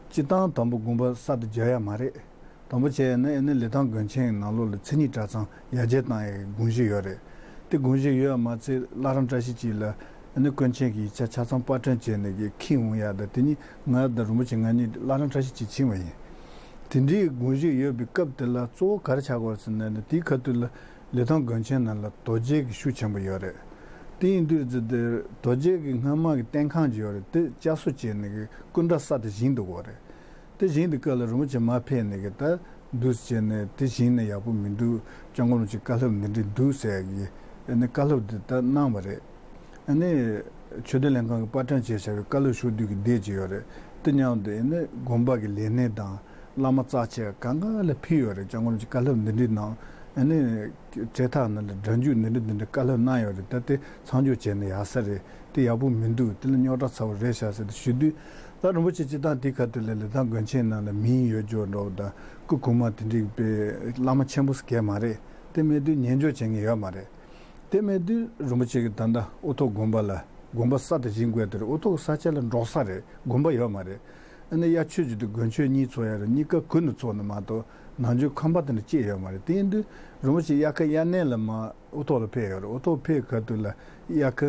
སྤྱིར་བཏང་དང་པོ་དགོན་པ་གསར་དུ་རྒྱག་ཡག་མ་རེད། དང་པོ་བྱས་ན་ཨ་ནི་ལི་ཐང་དགོན་ཆེན་གྱི་ནང་ལོགས་ལ་མཚན་ཉིད་གྲྭ་ཚང་ཡར་རྒྱས་གཏོང་ཡག་གི་དགོངས་གཞི་ཡོད་རེད། དེ་དགོངས་གཞི་ཡོད་པ་མ་ཚད་བླ་བྲང་བཀྲ་ཤིས་འཁྱིལ་ལ་ཨ་ནི་དཀོན་མཆོག་གི་ཡིག་ཆ་ཆ་ཚང་པར་སྐྲུན་བྱས་ནས་ཀྱི་འཁྱེར་འོང་ཡག་དང་དེ་ནི་ང་དང་རིན་པོ་ཆེ་ང་གཉིས་བླ་བྲང་བཀྲ་ཤིས་འཁྱིལ་ཕྱིན་པ་ཡིན། དེ་འདྲའི་དགོངས་གཞི་ཡོད་པའི་སྐབས་དེ་ལ་གཙོ་བོ་ག་རེ་ཆགས་ཀྱི་ཡོད་རེད་ཟེར་ན་ནི་དེའི་ཁ་ཐུག་ལ་ལི་ཐང་དགོན་ཆེན་ནང་ལ་རྡོ་རྗེ་གི་ཤུགས་ཆེན་པོ་ཡོད་རེད། དེ་ཡིན་དུས་ཙི་དེ་རྡོ་རྗེ་གི་སྔོན་མ་གི་བསྟེན་ཁང་ཅིག་ཡོད་རེད། དེ་བསྐྱར་གསོ་བྱས་ནས་ཀྱི་སྐུ་འདྲ་གསར་དུ་བཞེངས་འདུག་གོ་རེད། དེ་བཞེངས་དུས་སྐབས་ལ་རིན་པོ་ཆེ་མར་ཕེབས་ནས་ཀྱི་ད་འདུག་སེ་བྱས་ནས་དེ་བཞེངས་ནས་ཡག་པོ་མི་འདུག་སྐྱབས་མགོན་རིན་པོ་ཆེ་བཀའ་སློབ་འདི་འདྲ་འདུག་ཟེར་ཡག་གི་ཨ་ནི་བཀའ་སློབ་འདི་ད་གནང་བ་རེད། ཨ་ནི་ཆོས་དོན་ལྷན་ཁང་གི་པར་སྐྲུན་བྱས་བཞག་པའི་བཀའ་སློབ་ཞུ་དུས་ཀྱི་དེབ་ཅིག་ཡོད་རེད། དེ་མཉམ་དུ་ཨ་ནི་དགོན་པ་གི་ལས་སྣེ་དང་བླ་མ་རྩ་ཆེ་གང་ག་ལ་ཕུལ་ཡོད་རེད། སྐྱབས་མགོན་རིན་པོ་ཆེ་བཀའ་སློབ་འདི་འདྲ་གནང་། ཨ་ནི་གྲལ་ཐག་ནང་ལ་སྒྲ་འཇུག་འདི་འདྲ་འདི་འདྲ་བཀའ་སློབ་གནང་ཡོད་རེད། ད་དེ་མཚམས་འཇོག་བྱས་ནས་ཡག་ས་རེད། དེ་ཡག་པོ་མི་འདུག་དེ་ལ་རྙོག་དྲ་ཚ་པོ་རེད་ཤག་ཟེར་ཏེ་ཞུ་དུས། ད་རིན་པོ་ཆེ་སྤྱིར་བཏང་དེའི་ཁ་ཐུག་ལ་ལི་ཐང་དགོན་ཆེན་ནང་ལ་མིང་ཡོད་རྒྱུ་འདྲ་བོ་དང་སྐུ་གོང་མ་དེ་འདྲའི་དཔེ་བླ་མ་ཆེན་པོ་ཟེར་མཁན་མ་རེད། དེ་མེད་དུས་ཉན་འཇོག་བྱེད་མཁན་ཡོད་མ་རེད། དེ་མེད་དུས་རིན་པོ་ཆེ་གིས་ད་ལྟ་ཨོ་ཐོག་དགོན་པ་ལ་དགོན་པ་གསར་དུ་བཞེངས་དགོས་དེ་རེད། ཨོ་ཐོག་གི་ས་ཆ་ལ་འབྲོག་ས་རེད། དགོན་པ་ཡོད་མ་རེད། ཨ་ནི་དབྱར་ཆོས་བྱེད་དུས་དགོན་ཆོས་གཉིས་ཚོགས་ཡ་རེད། གཉིས་ཀ་གུང་ནས་ཚོགས་ནས་མ་གཏོགས་ ནང་ཆོས་ཁང་པ་དེ་འདྲ་སྐྱེས་ཡོད་མ་རེད། དེ་ཡིན་དུས་རིན་པོ་ཆེ་དབྱར་ཁ་དབྱར་གནས་ལ་མར་དབུ་ཐོག་ལ་ཕེབས་ཡོད་རེད། དབུ་ཐོག་ཕེབས་ཁ་ཐུག་ལ་དབྱར་ཁ་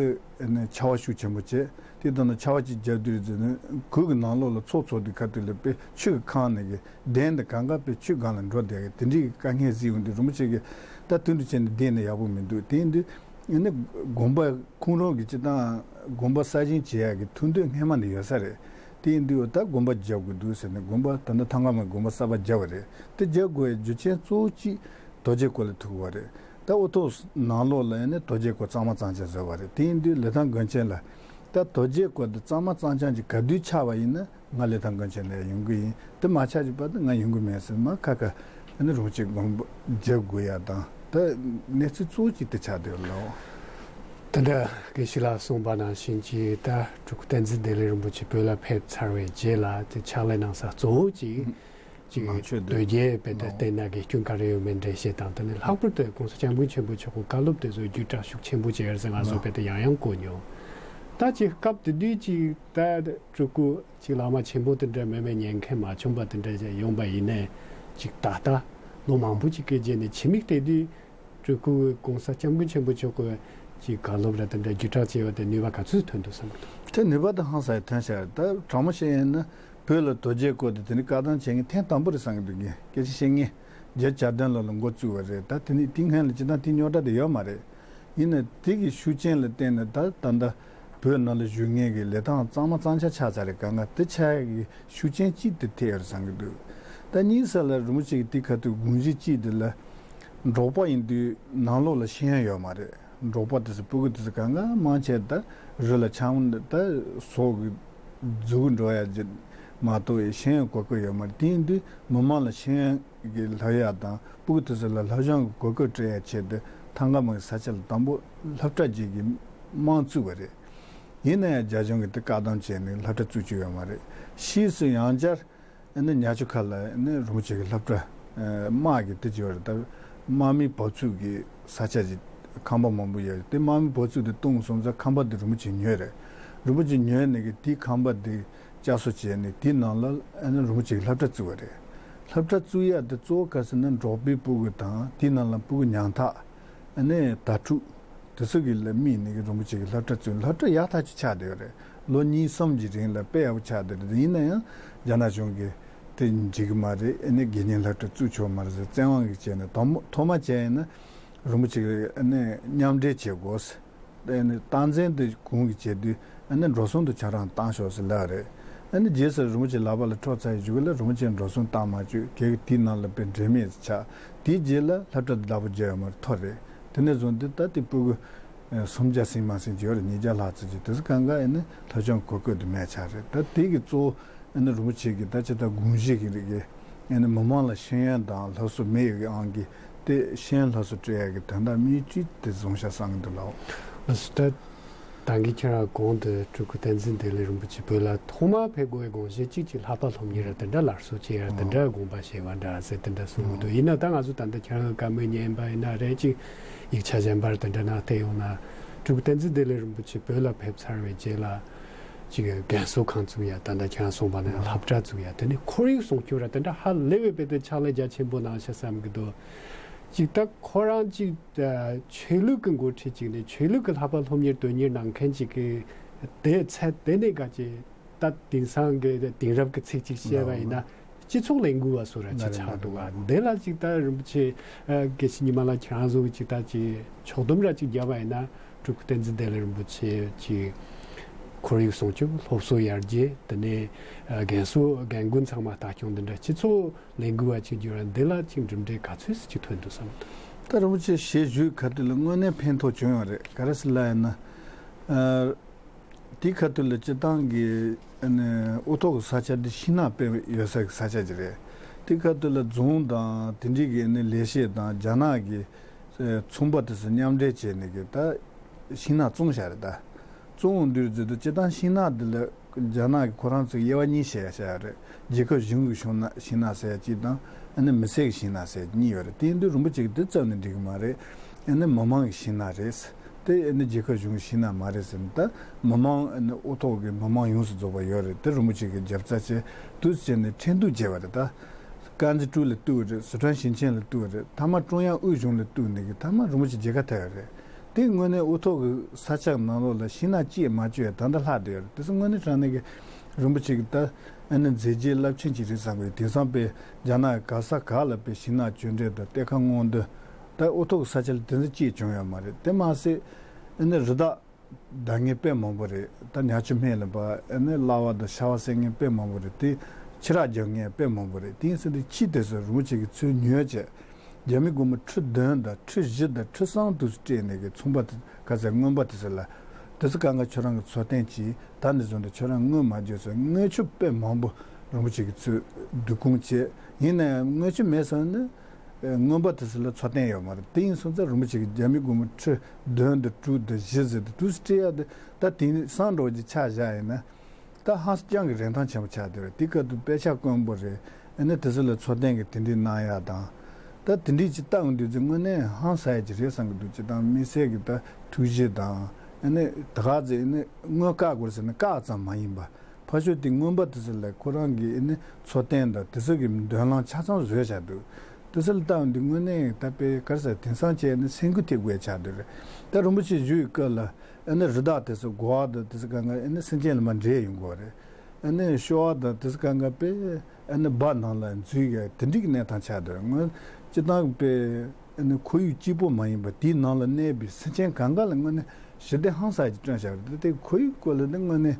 ནི་ཆར་པ་ཤུགས་ཆེན་པོ་བྱས། དེ་ལྟར་ན་ཆར་པ་གཅིག་བརྒྱབ་དུས་རེད་ཟེར་ནས་གོས་ཀྱི་ནང་ལོགས་ལ་ཚོགས་ཚོགས་དུས་ཁ་ཐུག་ལ་དཔེ་ཆུ་གིས་ཁེངས་ནས་གི་གདན་དེ་གང་ག་དཔེ་ཆུ་སྒང་ལ་འགྲོ་བསྡད་གི་དེ་འདྲའི་དཀའ་ངལ་གཟིགས་ཡོང་དུས་རིན་པོ་ཆེ་གིས་ད་དུས་འདི་བྱས་ནས་བསྡད་ན་ཡག་པོ་མི་འདུག་དེ་ཡིན་དུས་ནི་དགོན་པ་ཁོང་རང་གི་སྤྱི་བཏང་དགོན་པ་གསར་བཞེངས་བྱེད་ཡག་གི་ཐུགས་འདུན་སྔས་མ་ནས་ཡོད་ས་རེད། དེ་ཡིན་དུས་ད་དགོན་པ་རྒྱག་དགོས་འདུག་ཟེར་ནས་དགོན་པ་ད་ལྟ་ཐང་ག་མ་དགོན་པ་གསར་པ་རྒྱག་པ་རེད། དེ་རྒྱག་དགོས་པའི་རྒྱུ་རྐྱེན་གཙོ་བོ་གཅིག་རྡོ་རྗེ་སྐོར་ལ་ཐུག་པ་རེད། ད་དབུ་ཐོག་ནང་ལོགས་ལ་ཡང་ནི་རྡོ་རྗེ་སྐོར་གཙང་མ་གཙང་རྐྱང་བཟོས་པ་རེད། དེ་ཡིན་དུས་ལི་ཐང་དགོན་ཆེན་ལ་ད་རྡོ་རྗེ་སྐོར་འདི་གཙང་མ་གཙང་རྐྱང་ཅིག་ག་དུས་ཆགས་པ་ཡིན་ན་ང་ལི་ཐང་དགོན་ཆེན་ལ་ཡོང་གི་ཡིན། དེ་མ་ཆགས་ཀྱི་བར་དུ་ང་ཡོང་གི་མེད་ཟེར་མར་ཁ་ཁ་ཨ་ནི་རིན་པོ་ཆེ་དགོངས་པ་རྒྱབ་དགོས་ཡ་དང་ད་གནས་ཚུལ་གཙོ་བོ་གཅིག་དེ་ཆགས་བསྡད་ཡོད་ལགས། དེ་འདྲ་དགེ་བཤེས་ལགས་གསུངས་པ་ནང་བཞིན་གྱི་ད་སྤྲུལ་སྐུ་བསྟན་འཛིན་བདེ་ལེགས་རིན་པོ་ཆེ་བོད་ལ་ཕེབས་ཚར་བའི་རྗེས་ལ་དེ་ཕྱག་ལས་གནང་ས་གཙོ་བོ་གཅིག་ཅིག་ནང་ཆོས་དོལ་རྒྱལ་བོད་དུ་བསྟན་ན་དགེ་སྐྱོན་ག་རེ་ཡོད་མེད་འགྲེལ་བཤད་དང་དེ་ནས་ལྷག་པར་དུ་༸གོང་ས་༸སྐྱབས་མགོན་ཆེན་པོ་མཆོག་གི་བཀའ་སློབ་དེ་ཚོ་བརྒྱུད་བསྒྲགས་ཤུགས་ཆེན་པོ་བྱས་ཡོད་ཟེར་ང་ཚོ་བོད་དུ་ཡང་ཡང་གོ་མྱོང་། ད་ཅིག་སྐབས་དེ་དུས་ཅིག་ད་སྤྲུལ་སྐུ་ཅིག་བླ་མ་ཆེན་པོ་དེ་འདྲ་མེད་མེད་ཉན་མཁན་མ་བྱུང་བ་དེ་འདྲ་ཡོང་པ་ཡིན་ནའི་ཅིག་ད་ལྟ་ལོ་མང་པོ་ཅིག་གི་རྗེས་ནས་ཕྱི་མིག་བལྟས་དུས་སྤྲུལ་སྐུ་༸གོང་ས་༸སྐྱབས་མགོན་ཆེན་པོ་མཆོག་གི་ཅིག་བཀའ་སློབ་ར་དེ་འདྲ་བརྒྱུད་བསྒྲགས་བྱས་པ་དེ་ནུས་པ་ག་ཚོད་ཐོན་འདུག་བསམ་གི་འདུག་དེ་ནུས་པ་དེ་ཧང་སང་ཐོན་ཤག་ད་དྲང་མོ་བཤད་ཡིན་ན་བོད་ལ་དོལ་རྒྱལ་བསྐོས་དེ་དེ་ནི་བཀག་སྡོམ་བྱེད་མཁན་ཐེངས་དང་པོ་རེད་བསམ་གི་འདུག་ངས་སྐད་ཆ་བཤད་ངེས་རྒྱལ་བ་གྱ་བདུན་ལོ་ལ་འགོ་བཙུགས་པ་རེད། ད་དེ་ནི་དེ་སྔོན་ལ་ཅི་ད་དེ་རྙོག་དྲ་དེ་ཡོད་མ་རེད། ཡིན་ནའི་དེ་གི་ཤུགས་རྐྱེན་ལ་བརྟེན་ནས་ད་ད་ལྟ་བོད་ནང་ལ་བཞུགས་མཁན་གྱི་ལི་ཐང་གཙང་མ་གཙང་རྐྱང་ཆགས་ཚར་རེད། གང་ག་དེ་ཆགས་ཡག་གི་ཤུགས་རྐྱེན་གཅིག་དེ་དེ་ཡོད་རེད་བསམ་གི་འདུག་ད་གཉིས་ས་ལ་རིན་པོ་ཆེ་གི་དེ་ཁ་ཐུག་དགོངས་གཞི་གཅིག་དེ་ལ་འབྲོག་པ་ཡིན་དུས་ནང་ལོགས་ལ་ཤེས་ཡོན་ཡོད་མ་རེད། འབྲོག་པ་དེ་ཚོ་སྤུ་གུ་དེ་ཚོ་གང་ག་མང་ཆེ་ད་རི་ལ་ཆང་ད་ཟོག་གི་རྫི་གུ་འགྲོ་ཡ་ཅིག་མ་གཏོགས་ཤེས་ཡོན་གོ་སྐབས་ཡོད་མ་རེད། དེ་ཡིན་དུས་མི་མང་ལ་ཤེས་ཡོན་གྱི་སློབ་ཡ་དང་སྤུ་གུ་དེ་ཚོ་ལ་སློབ་སྦྱོང་གི་གོ་སྐབས་སྤྲད་ཡ་ཆེད་དུ་ཐང་ག་མ་གི་ས་ཆ་ལ་དང་པོ་སློབ་གྲྭ་ཅིག་གི་དམངས་བཙུགས་པ་རེད། ཡིན་ན་ཡང་རྒྱ་གཞུང་གིས་དེ་བཀག་སྡོམ་བྱས་ནས་སློབ་གྲྭ་བཙུགས་བཅུག་ཡོད་མ་རེད། ཕྱིས་སུ་ཡང་བསྐྱར་ཨ་ནི་ཉག་ཆུ་ཁ་ལ་ཨ་ནི་རིན་པོ་ཆེ་གི་སློབ་གྲྭ་ཨ་དམག་གི་དེ་ཅི་བར་ད་དམག་མི་བབས་ཚུགས་ཀྱི་ས་ཆ་ཅིག་ཁང་པ་མང་པོ་ཡོད་དེ་དམག་མི་བབས་ཚུགས་དེ་བཏུང་སོང་ཙང་ཁང་པ་དེ་རིན་པོ་ཆེ་ཉོས་རེད། རིན་པོ་ཆེ་ཉོས་ནས་གི་དེའི་ཁང་པ་དེ་བསྐྱར་གསོ་བྱས་ནས་དེའི་ནང་ལ་ཨ་ནི་རིན་པོ་ཆེ་གི་སློབ་གྲྭ་བཙུགས་པ་རེད། སློབ་གྲྭ་བཙུགས་ཡ་དེ་གཙོ་བོ་ག་ཟེར་ན་འབྲོག་པའི་སྤུ་གུ་དང་དེའི་ནང་ལ་སྤུ་གུ་ཉམ་ཐག་ཨ་ནི་དྭ་ཕྲུག་དེ་ཚོ་གི་ལ་དམིགས་ནས་གི་རིན་པོ་ཆེ་གི་སློབ་གྲྭ་བཙུགས། སློབ་གྲྭ་ཡག་ཐག་ཆོད་ཆགས་བསྡད་ཡོད་རེད། ལོ་གཉིས་གསུམ་གྱི་རིང་ལ་དཔེ་ཡག་པོ་ཆགས་བསྡད་རེད། ཡིན་ན་ཡང་རྒྱ་ནག་གཞུང་གིས་དེ་འགྲིག་གི་མ་རེད། ཨ་ནི་དགེ་བསྙེན་སློབ་གྲྭ་བཙུགས་ཆོག་མ་རེད་ཟེར་བཙན་དབང་གིས་བྱས་ནས་ཐོག་མ་ཐོག་མ་བྱས་ཡིན་ན་རིན་པོ་ཆེ་གི་ཨ་ནི་མཉམ་འབྲེལ་བྱེད་དགོས། ཨ་ནི་སྟངས་འཛིན་དེ་གོང་གི་བྱེད་དུས་ཨ་ནི་འགྲོ་སོང་དུ་ཁྱེད་རང་བཏང་ཤོག་ཟེར་ལབ་རེད། ཨ་ནི་རྗེས་སུ་རིན་པོ་ཆེ་ལག་པ་ལ་འཕྲོག་ཚར་ཡི་གཞུག་ལ་རིན་པོ་ཆེ་འགྲོ་སོང་བཏང་མ་བཅུག་གལ་དེའི་ནང་ལ་དཔེ་འབྲེལ་མེད་ཆགས། དེའི་རྗེས་ལ་སློབ་གྲྭ་དེ་བདག་པོ་རྒྱག་ཡོད་མ་རེད། ཐོར་རེད། དེ་ནས་བཟུང་སྟེ་ད་དེ་སྤུ་གུ་ཨ་སུམ་བརྒྱ་ཟིན་མ་ཟིན་ཅིག་ཡོད་རེད། ཉིས་བརྒྱ་ལྷག་ཙམ་ཅིག་དེ་ཚོ་གང་ག་ཨ་ནི་སློབ་སྦྱོང་གོ་སྐབས་དེ་མེད་ཆགས་རེད། ད་དེ་གི་གཙོ་བོ་ཨ་ནི་རིན་པོ་ཆེ་གི་ད་ཅི་ད་དགོངས་གཞི་གི་རིགས་ཀྱི་ཨ་ནི་མི་མང་ལ་ཤེས་ཡོན་དང་སློབ་གསོ་མི་ཡི་གི་ཨང་གི་དེ་ཤེས་ཡོན་སློབ་གསོ་སྤྲད་ཡ་གི་དོན་དག་དམིགས་ཡུལ་དེ་བཟུང་ཤག་བསམ་གི་འདུག་ལགས། ལགས་སོ། ད་ད་གིན་ཁྱེད་རང་གོང་དུ་སྤྲུལ་སྐུ་བསྟན་འཛིན་བདེ་ལེགས་རིན་པོ་ཆེ་བོད་ལ་ཐོག་མར་ཕེབས་དགོས་པའི་དགོངས་གཞི་གཅིག་གི་ལྷག་པ་སློབ་གཉེར་ར་དེ་འདྲ་སླར་གསོ་བྱེད་ཡ་དེ་འདྲ་དགོངས་པ་བཞེས་པ་འདྲ་ཟེར་དེ་འདྲ་གསུང་གི་འདུག་ཡིན་ན་ད་ང་ཚོ་ད་ལྟ་ཁྱེད་རང་གི་བཀའ་མོལ་ཉན་པ་ཡིན་ན་རེད། ཅིག་ཡིག་ཆ་གཞན་པར་དེ་འདྲ་ནང་བལྟས་ཡོང་ན་སྤྲུལ་སྐུ་བསྟན་འཛིན་བདེ་ལེགས་རིན་པོ་ཆེ་བོད་ལ་ཕེབས་ཚར་བའི་རྗེས་ལ། ཅིག་རྒན་གསོ་ཁང་བཙུགས་ཡ་ད་ལྟ་ཁྱེད་རང་གསུངས་པ་ནང་སློབ་གྲྭ་བཙུགས་ཡ་དེ་ནི་ཁོར་ཡུག་སྲུང་སྐྱོབ་ར་དེ་འདྲ་ཧ་ལས་པའི་དཔེ་དེ་ཕྱག་ལས་རྒྱ་ཆེན་པོ་གནང་ཤག་བསམ་གི་འདུག་ཅིག་ད་ཁོ་རང་ཅིག་ཆོས་ལུགས་ཀྱི་འགོ་ཁྲིད་ཅིག་ནས་ཆོས་ལུགས་ཀྱི་ལྷག་པ་སློབ་གཉེར་དོན་གཉེར་གནང་མཁན་ཅིག་གི་དེ་ཚད་དེ་ནས་ག་ཅིག་ད་དེང་སང་གི་དེང་རབས་ཀྱི་ཚིག་ཅིག་བཤད་པ་ཡིན་ན་སྤྱི་ཚོགས་ལས་འགུལ་བ་བཟོ་ར་ཅིག་ཆགས་འདུག་ག་འདི་ལ་ཅིག་ད་རིན་པོ་ཆེ་དགེ་བཤེས་ཉི་མ་ལགས་ཁྱེད་རང་ཚོ་གི་ཅིག་ད་ཅིག་ཕྱོགས་བསྡོམས་ར་ཅིག་བརྒྱབ་པ་ཡིན་ན། སྤྲུལ་སྐུ་བསྟན་འཛིན་བདེ་ལེགས་རིན་པོ་ཆེ་གི་ཁོར་ཡུག་སྲུང་སྐྱོབ། སློབ་གསོ་ཡར་རྒྱས། དེ་ནས་རྒན་གསོ་རྒན་རྒོན་ཚང་མ་ལྟ་སྐྱོང་འདི་འདྲ་སྤྱི་ཚོགས་ལས་འགུལ་བ་ཅིག་བརྒྱུད་ར་འདི་ལ་ཅིག་གྲུབ་འབྲས་ག་ཚོད་ཅིག་ཐོན་འདུག་བསམ་འདུག་ད་རིན་པོ་ཆེ་ཞལ་བཞུགས་ཁ་ཐུག་ལ་དངོས་གནས་ཕན་ཐོགས་བྱུང་ཡོད་རེད། ག་རེ་ཟེར་ལབ་ཡིན་ན། དེའི་ཁ་ཐུག་ལ་སྤྱི་བཏང་གི་དབུ་ཐོག་གི་ས་ཆ་འདི་ཤིང་ནགས་དཔེ་ཡོད་ས་གི་ས་ཆ་ཅིག་རེད། དེའི་ཁ་ཐུག་ལ་རྫོང་དང་དེ་འདྲའི་གི་ལས་བྱེད་དང་རྒྱ་ནག་གི་ཚོང་པ་དེ་ཚོ་མཉམ་འབྲེལ་བྱས་ནས་གི་ད། ཤིང་ནགས་བཙོང་བཞག་རེད་ད། བཙོང་འོང་དུས་ཙི་ད་སྤྱི་བཏང་ཤིང་ནགས་འདི་ལ་རྒྱ་ནག་གི་ཁོ་རང་ཚོས་དབྱེ་བ་གཉིས་བྱས་བཞག་ཡོད་རེད། རྒྱལ་ཁབ་གཞུང་གི་ཤིང་ནགས་ཤིང་ནགས་ཟེར་ཡ་གཅིག་དང་ཨ་ནི་མི་སེར་གྱི་ཤིང་ནགས་ཟེར་ཡ་གཉིས་ཡོད་རེད། དེ་ཡིན་དུས་རིན་པོ་ཆེ་གིས་འདི་བཙལ་ནས་འགྲིག་གི་མ་རེད། ཨ་ནི་མི་མང་གི་ཤིང་ནགས་རེད། དེ་ཨ་ནི་རྒྱལ་ཁབ་གཞུང་གི་ཤིང་ནགས་མ་རེད་ཟེར་ནས་ད་མི་མང་ཨ་ནི་དབུ་ཐོག་གི་མི་མང་ཡོངས་སུ་རྫོགས་པ་ཡོད་རེད། དེ་རིན་པོ་ཆེ་གིས་རྒྱབ་རྩ་བྱས་དུས་བྱས་ནས་ཁྲེན་ཏུའུ་བྱས་པ་རེད་ད། དཀར་མཛེས་ཀྲོའུ་ལ་གཏུགས་རེད། སི་ཁྲོན་ཞིང་ཆེན་ལ་གཏུགས་རེད། མཐའ་མ་ཀྲུང་དབྱང་དབུས་གཞུང་ལ་གཏུགས་ནས་གི་མཐའ་མ་རིན་པོ་ཆེ་མཇལ་ཁ་ཐེབས་ཡོད་རེད། དེ་དངོས་གནས་དབུ་ཐོག་གི་ས་ཆ་ནང་ལོགས་ལ་ཤིང་ནགས་གཅིག་མ་བཅོས་ད་ལྟ་ལྷག་བསྡད་ཡོད་རེད། དེ་ཚོ་དངོས་གནས་དྲང་གནས་གི་རིན་པོ་ཆེ་གི་ད་ཨ་ནི་མཛད་རྗེས་རླབས་ཆེན་ཅིག་རེད་བསམ་གི་ཡོད། དེང་སང་དཔེ་རྒྱ་ནག་ག་ས་ག་ལ་དཔེ་ཤིང་ནགས་གཅོད་འབྲེག་དང་གཏེར་ཁ་སྔོག་འདོན་ད་དབུ་ཐོག་གི་ས་ཆ་ལ་དེ་ཚོ་གཅིག་བྱུང་ཡོད་མ་རེད། དེ་མ་ཟད་ཨ་ནི་རི་དྭགས་བདའ་མཁན་དཔེ་མང་པོ་རེད། ད་ཉ་ཆུ་སྨད་ལ་བ་ཨ་ནི་གླ་བ་དང་ཤ་བ་བསད་མཁན་དཔེ་མང་པོ་རེད། དེ་ཁྱི་རག་རྒྱག་མཁན་དཔེ་མང་པོ་རེད། དེ་ཡིན་ཟེར་དུས་ཁྱི་དེ་ཚོ་རིན་པོ་ཆེ་གི་ཚུར་ཉོས་བྱས་རྒྱ་མི་སྒོར་མོ་ཁྲི་བདུན་དང་ཁྲི་བཞི་དང་ཁྲི་གསུམ་དུ་སྤྲད་ནས་གི་ཚོང་པ་དེ་ག་ཚད་རྔོན་པ་དེ་ཚོ་ལ་དེ་ཚོ་གང་ག་ཁྱོད་རང་གི་འཚོ་རྟེན་གྱིས་ད་འདི་བཟོ་འདི་ཁྱོད་རང་དངུལ་མ་བརྗོད་ཚོ་དངུལ་ཆུ་དཔེ་མང་པོ་རིན་པོ་ཆེ་གི་ཚུར་བསྡུ་སྐོང་བྱས། ཡིན་ན་ཡང་དངུལ་ཆུ་མེད་སོང་ན། རྔོན་པ་དེ་ཚོ་ལ་འཚོ་རྟེན་ཡོད་མ་རེད། དེ་ཡིན་སོང་ཙང་རིན་པོ་ཆེ་གིས་རྒྱ་མི་སྒོར་མོ་ཁྲི་བདུན་དང་དྲུག་དང་བཞི་ཟེར་དུས་དུས་སུ་སྤྲད་ཡག་དེ་ད་དེང་སང་འགྲོ་གི་ཆ་བཞག་ཡིན་ན་ད་ཧང་སང་རྐྱང་གི་རིན་ཐང་ཆེན་པོ་ཆགས་བསྡད་རེད། དེ་སྐབས་དུ་དཔེ་ཆ་དཀོན་པོ་རེད། ཨ་ནི་དེ་ཚོ་ལ་འཚོ་རྟེན་གི་དེ་འདྲའི་གནང་ཡག་དང་། ད་དེ་འདྲའི་ཅིག་བལྟ་འོང་དུས་ཚོད་དངོས་གནས་ཧང་སང་ཡག་ཅིག་རེད་བསམ་གི་འདུག་ཅིག་དང་དམིགས་བསལ་གི་ད་ཐུགས་རྗེ་དང་ཨ་ནི་ད་ག་ཚོད་ཨ་ནི་དངུལ་བཀག་དགོས་ཟེར་ན་བཀག་ཙམ་མ་ཡིན་པ། ཕར་ཕྱོགས་དེ་རྔོན་པ་དེ་ཚོ་ལ་ཁོ་རང་གི་ཨ་ནི་འཚོ་རྟེན་དང་དེ་ཚོ་གི་མདུན་ལམ་ཆ་ཚང་བཟོས་བཞག་འདུག་དེ་ཚོ་ལ་བལྟ་འོང་དུས་དངོས་གནས་ད་དཔེ་ག་རེ་ཟེར་དེང་སང་བྱས་ནས་སེམས་འགུལ་ཐེབས་དགོས་ཆགས་འདུག་རེད། ད་རིན་པོ་ཆེ་བཞུགས་ཡི་སྐབས་ལ་ཨ་ནི་རི་དྭགས་དེ་ཚོ་དགོ་བ་དང་དེ་ཚོ་གང་ག་ཨ་ནི་སེམས་ཅན་ལ་མར་འདྲེས་ཡོང་གི་ཡོད་རེད། ཨ་ནི་ཤོ་བ་དང་དེ་ཚོ་གང་ག་དཔེ་ཨ་ནི་སྦ་ནང་ལ་འཛུལ་ཡ་དེ་འདྲའི་གི་གནས་སྟངས་ཆགས་འདུག་དངོས་སྤྱི་བཏང་གི་དཔེ་ཨ་ནི་ཁོར་ཡུག་སྐྱིད་པོ་མ་ཡིན་པ་དེའི་ནང་ལ་གནས་པའི་སེམས་ཅན་གང་ག་ལ་དངོས་གནས་ཞི་བདེ་ཧང་སང་ཅིག་བསྐྲུན་བཞག་རེད། དེ་ཁོར་ཡུག་སྐོར་ལ་ནི་དངོས་གནས་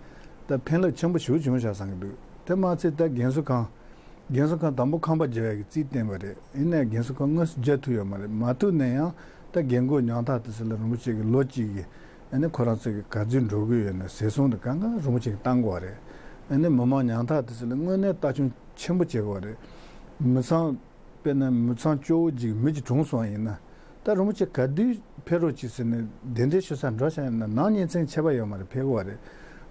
ད་ཕན་རླབས་ཆེན་པོ་ཞེ་པོ་བྱུང་བཞག་བསམ་གི་འདུག་དེ་མ་ཚད་ད་རྒན་གསོ་ཁང་། རྒན་གསོ་ཁང་དང་པོ་ཁང་པ་རྒྱག་ཡག་གི་རྩིས་བཏིང་བ་རེད། ཡིན་ནའི་རྒན་གསོ་ཁང་དངོས་སུ་རྒྱག་ཐུབ་ཡོད་མ་རེད། མ་ཐུབ་ན་ཡང་ད་རྒན་རྒོན་ཉམ་ཐག་དེ་ཚོ་ལ་རིན་པོ་ཆེ་གི་ལོ་གཅིག་གི་ཨ་ནི་ཁོ་རང་ཚོ་གི་ག་ཚོད་འགྲོ་གི་ཡོད་ན་ཟས་སོང་དེ་གང་ག་རིན་པོ་ཆེ་གི་བཏང་དགོས་པ་རེད། ཨ་ནི་མི་མང་ཉམ་ཐག་དེ་ཚོ་ལ་དངོས་གནས་ལྟ་སྐྱོང་ཆེན་པོ་བྱེད་དགོས་པ་རེད། མི་ཚང་དཔེར་ན་མི་ཚང་སྐྱོ་བོ་ཅིག་མི་གཅིག་གྲོངས་སོང་ཡིན་ན། ད་རིན་པོ་ཆེ་ག་དུས་ཕེབས་རོགས་གྱིས་ཟེར་ནས་གདན་འདྲེན་ཞུ་ས་འགྲོ་བྱ་ཡིན་ན་ནང་ཉིན་མཚན་ཁྱད་པར་ཡོད་མ་རེད། ཕེབས་དགོས་པ་རེད།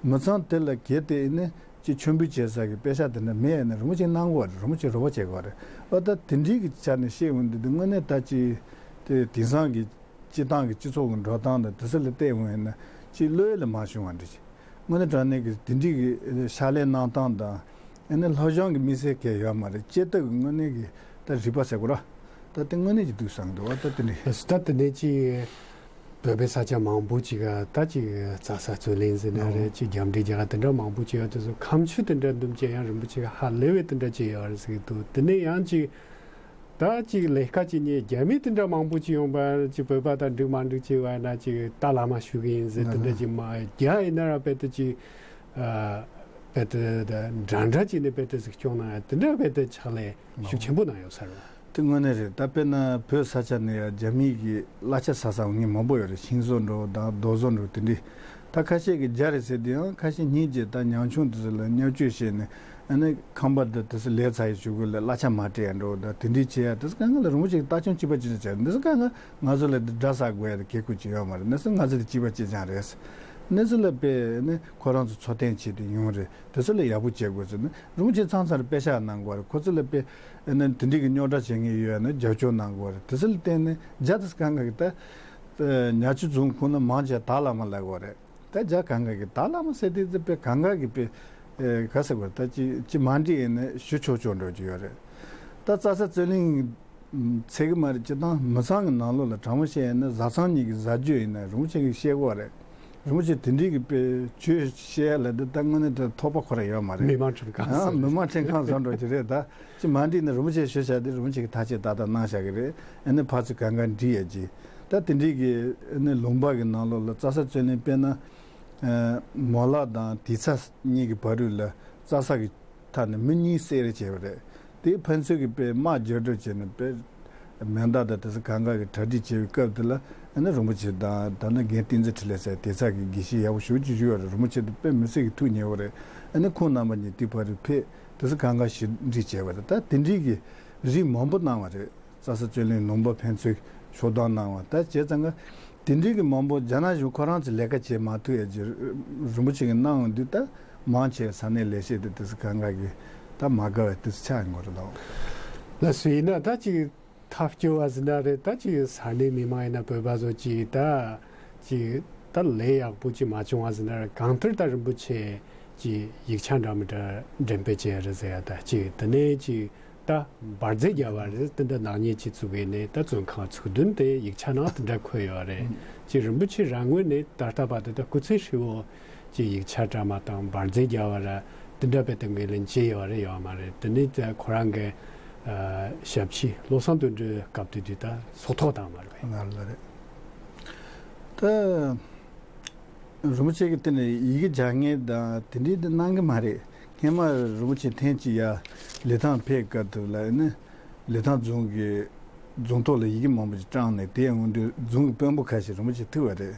མི་ཚང་དེ་ལ་གལ་ཏེ་ཨེ་ནི་ཅིག་མཆོད་འབུལ་བྱེད་ས་གི་དཔེ་ཆ་དེ་འདྲ་མེད་ཡིན་ན་རིན་པོ་ཆེ་གནང་དགོས་པ་རེད། རིན་པོ་ཆེ་རོགས་པ་བྱེད་དགོས་པ་རེད། ཨ་ད་དེ་འདྲའི་གི་ཆ་ནས་བཤད་འོང་དུས་དེ་དངོས་གནས་ད་ཅིག་དེ་དེང་སང་གི་སྤྱི་བཏང་གི་སྤྱི་ཚོགས་ཀྱི་འགྲོ་སྟངས་དང་དེ་ཚོ་ལ་བལྟས་འོང་ཡིན་ན་ཅིག་བློ་ཡུལ་ལ་མ་བྱུང་བ་འདྲ་ཅིག་དངོས་གནས་དྲང་གནས་ཀྱི་དེ་འདྲའི་གི་ཕྱག་ལས་གནང་སྟངས་དང་། ཨ་ནི་སློབ་སྦྱོང་གི་དམིགས་བསལ་གང་ཡང་ཡོད་མ་རེད། སྐྱེ་སྟོབས་ཀྱི་དངོས་གནས་ཀྱི་ད་རིག་པ་ཟེར་དགོས་ར། ད་དེ་དངོས་གནས་ཀྱི་འདུག་བསམ་འདུག་ད་དེ་འདྲའི། ད་དེ་ནས་ཅིག་བོད་པའི་ས་ཆ་མང་པོ་ཅིག་ག་ད་ཅིག་རྩྭ་ས་རྩོད་ལེན་ཟེར་ན་རེད། ཅིག་རྒྱབ་འདྲེ་རྒྱག་ག་དེ་འདྲ་མང་པོ་ཅིག་ཡོད། དེ་ཚོ་ཁ་མཆུ་དེ་འདྲ་འདུམ་ཅན་ཡང་རིན་པོ་ཆེ་ག་ཧ་ལས་པའི་དེ་འདྲ་ཅིག་ཡོད་རེད་ཟེར་གི་འདུག་དེ་ནས་ཡང་ཅིག་ད་ཅིག་ལས་ཀ་ཅིག་ཉེ་རྒྱ་མི་དེ་འདྲ་མང་པོ་ཅིག་ཡོང་པ་ཅིག་བོད་པ་དང་འགྲིག་མ་འགྲིག་ཅིག་བ་ན་ཅིག་ད་བླ་མ་ཞུ་གི་ཡིན་ཟེར་དེ་འདྲ་ཅིག་མ་རྒྱ་ཡིན་ན་ར་དཔེ་དེ་ཅིག་ཨ་དཔེ་དེ་འདྲ་འདྲ་ཅིག་ནས་དཔེ་དེ་ཟིག་སྐྱོང་ན་དེ་འདྲ་དཔེ་དེ་ཕྱག་ལས་ཤུགས་ཆེན་པོ་གནང་ཡོད་ས་རེད། དེ་དངོས་གནས་རེད། ད་དཔེར་ན་བོད་ས་ཆ་ནས་ཡང་རྒྱ་མི་གི་གླ་ཆ་ཟ་ས་འོང་མཁན་མང་པོ་ཡོད་རེད། ཤིང་བཟོ་འདྲ་བོ་དང་རྡོ་བཟོ་འདྲ་བོ་དེ་འདྲའི། ད་ཁ་ཤས་ཀྱིས་རྒྱ་རེད་ཟེར་དུས་ཡང་ཁ་ཤས་སྙིང་རྗེ་ད་ཉམ་ཆུང་དེ་ཚོ་ལ་བརྙས་བཅོས་བྱས་ནས་ཨ་ནི་ཁང་པ་འདི་དེ་ཚོ་ལས་ཚར་ཡི་ཞུ་དགོས་ལ་གླ་ཆ་མ་སྤྲད་ཡ་འགྲོ་ད་དེ་འདྲའི་བྱེད་ཡ་དེ་ཚོ་གང་ག་ལ་རིན་པོ་ཆེ་གི་ལྟ་སྐྱོང་གཅིག་པ་གཅིག་རྐྱང་བྱས་འདི་ཚོ་གང་ག་ང་ཚོ་ལ་འདི་དགྲ་ཟ་དགོས་ཡ་དེ་གེ་ཁུ་ཅིག་ཡོད་མ་རེད། ནི་སུ་ང་ཚོ་དེ་གཅིག་པ་གཅིག་རྐྱང་རེད། ནི་སུ་ལ་དཔེ་ནི་ཁོ་རང་ཚོ་འཚོ་རྟེན་བྱེད་དུ་ཡོང་རེད། དེ་ཚོ་ལ་ཡག་པོ་བྱེད་དགོས་ཟེར་ནི་རིན་པོ་ཆེ་ཚང་ཚང་རེ་དཔེ་ཆ་གནང་དགོས་རེད། ཁོ་ཚོ་ལ་དཔེ་ནི་དེ་འདྲའི་གི་རྙོག་དྲ་བྱེད་མཁན་ཡོད་ན་རྒྱབ་སྐྱོར་གནང་དགོས་རེད། དེ་ཚོ་ལ་བརྟེན་ནས་རྒྱ་དེ་ཚོ་གང་ག་གི་ད། ཉ་ཆུ་རྫོང་ཁོངས་ན་མང་ཆེ་དར་ལ་མ་ལབ་དགོས་རེད། ད་རྒྱ་གང་ག་གི་དར་ལ་མ་ཟེར་དེ་ཚོ་དཔེ་གང་ག་གི་དཔེ་ག་ཟེར་དགོས་རེད། ད་ཅི་ཅི་མ་འགྲིག་ཡིན་ན་ཞུ་ཆོག་ཆོག་འགྲོ་གི་ཡོད་རེད། ད་རྩྭ་ས་རྩོད་གླེང་ཚད་གི་མ་རེད། སྤྱི་བཏང་མི་ཚང་གི་ནང་ལོགས་ལ་དྲང་མོ་བཤད་ཡིན་ན་བཟའ་ཚང་གཉིས་ཀྱི་བཟའ་རྒྱུ་ཡིན་ན་རིན་པོ་ཆེ་གིས་བཤད་དགོས་རེད། རིན་པོ་ཆེ་དེ་འདྲའི་གི་དཔེ་ཆོས་བཤད་ལ་འདི་ད་དངོས་གནས་དེ་ཐོགས་པ་ཁོ་ར་ཡོད་མ་རེད། མི་མང་ཁྲིམས་ཁང་ཨ་ཟེར་མི་མང་ཁྲིམས་ཁང་བཟོ་འགྲོ་གི་རེད། ད་ཅི་མ་འགྲིག་ན་རིན་པོ་ཆེ་ཞུ་བྱ་དེ་རིན་པོ་ཆེ་གི་ཐག་གཅོད་ཏག་ཏག་གནང་བཞག་གི་རེད། ཨ་ནི་ཕར་ཚུར་གང་ག་འགྲིག་ཡ་ཅི། ད་དེ་འདྲའི་གི་ཨ་ནི་ལུང་པ་གི་ནང་ལོགས་ལ་རྩྭ་ས་རྩོད་ལེན་དཔེར་ན་མོ་ལགས་དང་དེ་ཚ་གཉིས་ཀྱི་བར་དུ་ལ་རྩྭ་ས་གི་ཐད་ནས་མི་གཉིས་བསད་རེས་བྱས་པ་རེད། དེ་ཕན་ཚུན་གྱི་དཔེ་དམག་རྒྱག་འགྲོ་བྱས་ནས་དཔེ་མེ་མདའ་དང་དེ་ཚོ་གང་ག་གི་གྲ་སྒྲིག་བྱས་པའི་སྐབས་དེ་ལ་ཨ་ནི་རིན་པོ་ཆེ་དང་ད་ནི་རྒན་བསྟན་འཛིན་འཕྲིན་ལས་ཟེར་དེ་ཚ་གི་དགེ་བཤེས་ཡག་པོ་ཞེ་པོ་ཅིག་བཞུགས་ཡོད་རེད། རིན་པོ་ཆེ་དེ་དཔེ་མི་སྲིད་ཀྱི་ཐུགས་མཉེས་པོ་རེད། ཨ་ནི་ཁོང་རྣམ་པ་གཉིས་དེ་བར་དུ་ཕེབས་དེ་ཚོ་གང་ག་ཞི་འགྲིག་བྱས་པ་རེད། ད་དེ་འདྲའི་གི་རིགས་མང་པོ་གནང་བ་རེད། རྩྭ་ས་རྩོད་ལེན་ལུང་པ་ཕན་ཚུན་ཕྱོགས་བསྡོམས་གནང་བ་ད་བྱས་ཙང་ག་དེ་འདྲའི་གི་མང་པོ་རྒྱ་ནག་གཞུང་ཁོ་རང་ཚོས་ལས་ཀ་བྱེད་མ་ཐུབ་ཡ་ཅིག་རིན་པོ་ཆེ་གི་གནང་འོང་དུས་ད་མང་ཆེ་ས་གནས་ལས་བྱེད་དེ་དེ་ཚོ་གང་ག་གི་ད་མ་དགའ་བའི་དེ་ཚོ་ཆགས་ཡོང་གི་རེད་ལགས། ལགས་སོ། ཡིན་ན་ད་ཅིག་ཐབས་སྐྱོ་བ་ཟེར་ན་རེད། ད་ཅིག་ས་གནས་མི་མང་ཡིན་ན་བོད་པ་ཚོ་ཅིག་ད་ཅིག་ད་ལས་ཡག་པོ་ཅིག་མ་བྱུང་བ་ཟེར་ན་རེད། གང་ལྟར་ད་རིན་པོ་ཆེ་ཅིག་ཡིག་ཆ་འདྲ་མི་འདྲ་འགྲེམས་སྤེལ་བྱས་རེད་ཟེར་ཡ་ད་ཅིག་དེ་ནས་ཅིག་ ད་འབར་རྫས་བརྒྱབ་པ་རེད། དེ་འདྲ་ནག་ཉེས་ཅིག་བཙུགས་པའི་ནས་ད་བཙོན་ཁང་ཚུགས་དོན་དེ་ཡིག་ཆ་ནང་དེ་འདྲ་འཁོད་ཡོད་རེད། ཅེས་རིན་པོ་ཆེ་རང་ངོས་ནས་ད་ལྟ་བར་དུ་ད་སྐུ་ཚེ་ཧྲིལ་བོ་ཅིག་ཡིག་ཆ་བཀྲམ་པ་དང་འབར་རྫས་བརྒྱབ་པ་ར་དེ་འདྲ་བས་ད་ངོས་ལེན་བྱས་ཡོད་རེད་ཡོད་མ་རེད། དེ་ནས་ད་ཁོ་རང་གི་ཨ་ཞབས་ཕྱི་བློ་བཟང་དོན་གྲུབ་སྐབས་དེ་དུས་ད་སྲོག་ཐོག་བཏང་བ་རེད། ང་ལ་རེད། ད། རིན་པོ་ཆེ་གིས་དེ་ནས་ཡི་གེ་སྦྱང་མཁན་དང་དེ་འདྲའི་དེ་གནང་གི་མ་རེད། སྔན་མ་རིན་པོ་ཆེ་ཐེངས་གཅིག་ཡར་ལི་ཐང་ཕེབས་སྐབས་དུ་ལ་ནི་ལི་ཐང་རྫོང་གི་རྫོང་ཐོག་ལ་ཡི་གེ་མང་པོ་ཞིག་བཀྲམ་ནས་དེ་ཡང་འོན་ཏེ་རྫོང་གི་དཔོན་པོ་ཁ་ཤས་རིན་པོ་ཆེ་ཐུག་པ་རེད།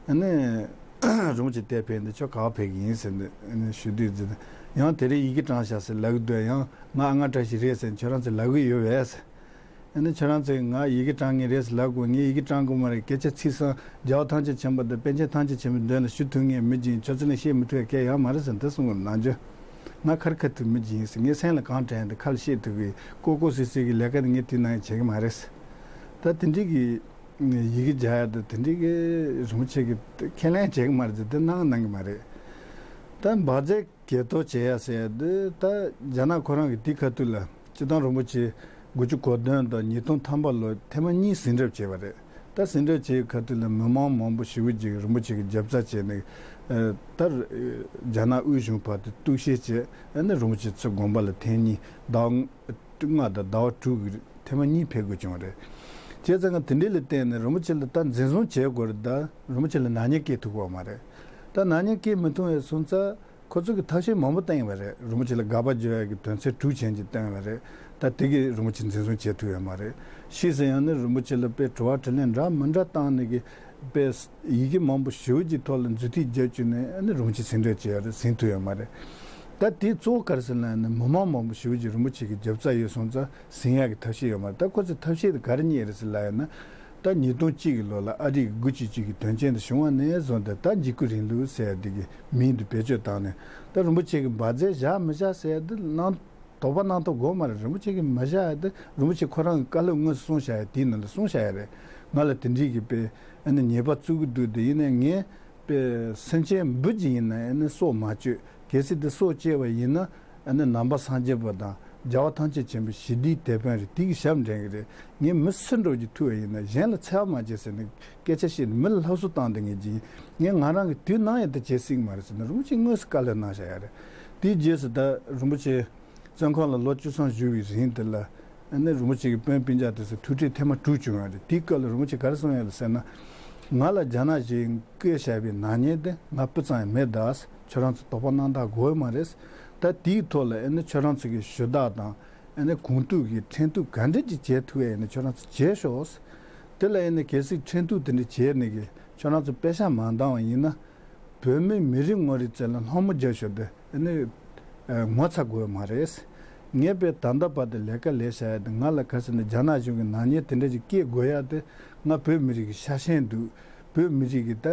ཨ་ནི་རིན་པོ་ཆེ་དེ་ཕེབས་འདི་ཁྱོད་ག་པར་ཕེབས་ཀྱི་ཡིན་ཟེར་ནས་ཨ་ནི་ཞུ་དུས་ཙི་ཡང་དེ་རིང་ཡི་གེ་བཀྲམ་བཞག་ཟེར་ལབ་ཀྱི་འདུག་ཡང་ང་ཨ་ང་བཀྲ་ཤིས་རེད་ཟེར་ཁྱོད་རང་ཚོས་ལབ་ཀྱི་ཡོད་པས། ཨ་ནི་ཁྱོད་རང་ཚོས་ང་ཡི་གེ་བཀྲམ་མཁན་རེད་ཟེར་ལབ་དགོས། ངས་ཡི་གེ་བཀྲམ་དགོས་མ་རེད། སྐད་ཆ་ཚིག་གསུམ་རྒྱལ་བ་ཐམས་ཅད་མཁྱེན་པ་དང་པཎ་ཆེན་ཐམས་ཅད་མཁྱེན་པའི་མདུན་ལ་ཞུ་ཐུབ་མཁན་མི་ཅིག་ཡིན། ཁྱོད་ཚོ་ནས་བཤད་མི་ཐུབ་པའི་སྐད་ཡོད་མ་རེད་ཟེར་འདི་གསུང་གི་ནང་བརྗོད། ང་ཁ་རི་ཁ་ཐུག་མི་ཅིག་ཡིན་ཟེར། ངས་སེམས་ལ་གང་དྲན་འདི་ཁ་ལ་བཤད་ཐུབ་གི། ལྐོག་ལྐོག་སིལ་སིལ་གི་ལས་ཀ་འདི་ངས་དེ་ནང་བྱེད་གི་མ་རེད་ཟེར། ད་དེ་འདྲི་གི་ཡི་གེ་རྒྱག་ཡ་དང་དེ་འདྲི་གི་རིན་པོ་ཆེ་གི་ཁས་ལེན་བྱེད་གི་མ་རེད་ཟེར་འདི་གནང་གནང་གི་མ་རེད། ད་འབར་རྫས་གས་གཏོར་བྱེད་ཡ་ཟེར་ཡ་འདི་ད་རྒྱ་ནག་ཁོ་རང་གི་དེ་ཁ་ཐུག་ལ་སྤྱི་བཏང་རིན་པོ་ཆེ་དགུ་བཅུ་གོ་བདུན་དང་ཉིས་སྟོང་ཐམ་པ་ལོ་ཐེངས་མ་གཉིས་ཟིན་གྲབས་བྱས་པ་རེད། ད་ཟིན་གྲབས་བྱས་ཁ་ཐུག་ལ་མི་མང་མང་པོ་ཞེ་པོ་ཅིག་རིན་པོ་ཆེ་གི་རྒྱབ་རྩ་བྱས་ནས་ཨ་ད་རྒྱ་ནག་དབུས་གཞུང་བར་དུ་གཏུག་བཤེར་བྱས། ཨ་ནི་རིན་པོ་ཆེ་ཚུར་དགོན་པ་ལ་ཐེངས་གཉིས་ཟླ་བ་ལྔ་དང་ཟླ་བ་དྲུག་གི་ཐེངས་མ་གཉིས་ཕེབས་དགོས་བྱུང་བ་རེད། བྱས་ཙང་ང་དེ་འདྲ་ལ་བརྟེན་ནས་རིན་པོ་ཆེ་ལ་ད་འཛིན་བཟུང་བྱེད་དགོས་རེད། ད་རིན་པོ་ཆེ་ལ་ནག་ཉེས་བཀལ་ཐུབ་ཀྱི་ཡོད་མ་རེད། ད་ནག་ཉེས་བཀལ་མི་ཐུབ་པའི་སོང་ཙང་ཁོ་ཚོ་གིས་ཐབས་ཤེས་མང་པོ་བཏོན་པ་རེད། རིན་པོ་ཆེ་ལ་དགག་པ་བརྗོད་ཡ་གི་དོན་ཚན་དྲུག་ཅན་ཅིག་བཏོན་པ་རེད། ད་དེ་གིས་རིན་པོ་ཆེ་འཛིན་བཟུང་བྱེད་ཐུབ་ཡོད་མ་རེད། ཕྱིས་སུ་ཡང་ནི་རིན་པོ་ཆེ་ལ་དཔེ་དྲི་བ་དྲིས་ལན་འདྲ་མི་འདྲ་བཏང་ནས་གི་དཔེ་ཡི་གེ་མང་པོ་ཞེ་པོ་ཅིག་ཐོག་ལ་མཛུབ་ཐེལ་བརྒྱབ་བཅུག་ནས་ཨ་ནི་རིན་པོ་ཆེ་ཟིན་བྲིས་བྱས་ཡོད་རེད། ཟིན་ཐུབ་ཡོད་མ་རེད། ད་དེའི་གཙོ་བོ་ག་རེ་ཟེར་ན་ནི་མི་མང་མང་པོ་ཞེ་པོ་ཅིག་རིན་པོ་ཆེ་གི་རྒྱབ་རྩ་ཡོད་སོང་ཙང་ཟིན་ཡག་གི་ཐབས་ཤེས་ཡོད་མ་རེད། ད་ཁོ་ཚོས་ཐབས་ཤེས་དེ་ག་རེ་རྙེད་རེད་ཟེར་ལབ་ཡོད་ན། ད་ཉིས་སྟོང་གཅིག་གི་ལོ་ལ་ཨ་རིའི་དགུ་བཅུ་གཅིག་གི་དོན་རྐྱེན་དེ་བྱུང་བ་ནས་བཟུང་སྟེ་ད་འཇིགས་སྐུལ་རིང་ལུགས་ཟེར་ཡ་དེ་གི་མིང་དེ་བེད་སྤྱོད་བཏང་ནས་ད་རིན་པོ་ཆེ་གི་འབར་རྫས་བཞག་མི་བཞག་ཟེར་ཡ་དེ་གནང་དོགས་པ་གནང་ཐོག་དགོས་མ་རེད། རིན་པོ་ཆེ་གིས་མ་བཞག་ཡ་དེ་རིན་པོ་ཆེ་ཁོ་རང་གི་བཀའ་སློབ་དངོས་སུ་གསུངས་བཞག་ཡ་དེའི་ནང་ལ་གསུངས་བཞག་ཡ་རེད། ང་ལ་དེ་འདྲའི་གི་དཔེ་ཨ་ནི་ཉེས་པ་བཙུགས་ཀྱི་འདུག་དེ་ཡིན་ནའི་ངས་དཔེ་སེམས་ཅན་འབུ་ཅིག་ཡིན་ན་ཨ་ནི་སྲོག་མ་གཅོད། གལ་སྲིད་དེ་སྲོག་བཅད་པ་ཡིན་ན་ཨ་ནི་ནང་པ་སངས་རྒྱས་པ་དང་རྒྱལ་བ་ཐམས་ཅད་མཁྱེན་པའི་ཞི་བདེའི་དེད་དཔོན་རེད། དེ་གི་ཞབས་འདྲེན་གི་རེད། ངས་མི་སུ་འདྲ་ཅིག་ཐུག་པ་ཡིན་ན་གཞན་ལ་འཚེ་བ་མ་བྱེད་ཟེར་ནས་སྐད་ཆ་བཤད་ནས་མི་ལ་སློབ་གསོ་བཏང་བསྡད་མཁན་ཅིག་ཡིན། ངས་ང་རང་གི་དུས་ནམ་ཡང་དེ་བྱེད་སྲིད་ཀྱི་མ་རེད་ཟེར་ནས་རིན་པོ་ཆེ་དངོས་སུ་བཀའ་སློབ་གནང་བཞག་ཡ་རེད། དེའི་རྗེས་སུ་ད་རིན་པོ་ཆེ་བཙོན་ཁང་ལ་ལོ་བཅུ་ཐམ་བཞུགས་པའི་རིང་དེ་ལ་ཨ་ནི་རིན་པོ་ཆེ་གི་དཔོན་སྤུན་ཀྱག་དེ་ཚོས་ཐུགས་ཁྲལ་ཐེངས་མ་དྲུག་བྱུང་བ་རེད། དེའི་སྐབས་ལ་རིན་པོ་ཆེ་ག་རེ་གསུངས་ཡོད་ཟེར་ན། ང་ལ་རྒྱ་ནག་གཞུང་གིས་བཀལ་བཞག་པའི་ནག་ཉེས་དེ་ང་སྤུ་ཙམ་ཡང་མེད་ད། ཁྱོད་རང་ཚོ་དོགས་པ་གནང་དགོས་མ་རེད། ད་དེའི་ཐོག་ལ་ཨ་ནི་ཁྱོད་རང་ཚོ་གི་ཞུ་དག་དང་ཨ་ནི་གོང་ཐུག་གི་ཁྲིམས་གཏུག་ག་འདྲ་ཅིག་བྱེད་ཐུབ་ཡ་ཡིན་ན་ཁྱོད་རང་ཚོ་བྱེད་ཤོག་དེ་ལ་ཨ་ནི་གལ་སྲིད་ཁྲིམས་གཏུག་དེ་འདྲ་བྱས་ནས་གི་ཁྱོད་རང་ཚོ་པེ་ཤག་མ་འདང་བ་ཡིན་ན། བོད་མི་མི་རེ་ངོ་རེ་བཙལ་ལ་སློང་མོ་རྒྱག་ཤོག་དེ་ཨ་ནི་ངོ་ཚ་དགོས་མ་རེད། ངས་དཔེ་ད་ལྟ་བར་དུ་ལས་ཀ་ལས་བྱ་ཡ་དེ་ང་ལ་ག་ཟེར་ན་རྒྱ་ནག་གཞུང་གི་ནག་ཉེས་དེ་འདྲ་ཅིག་བཀལ་དགོས་ཡ་དེ་ང་བོད་མི་རིགས་ཀྱི་ཤ་ཞེན་འདུག་བོད་མི་རིགས་ཀྱི་ད་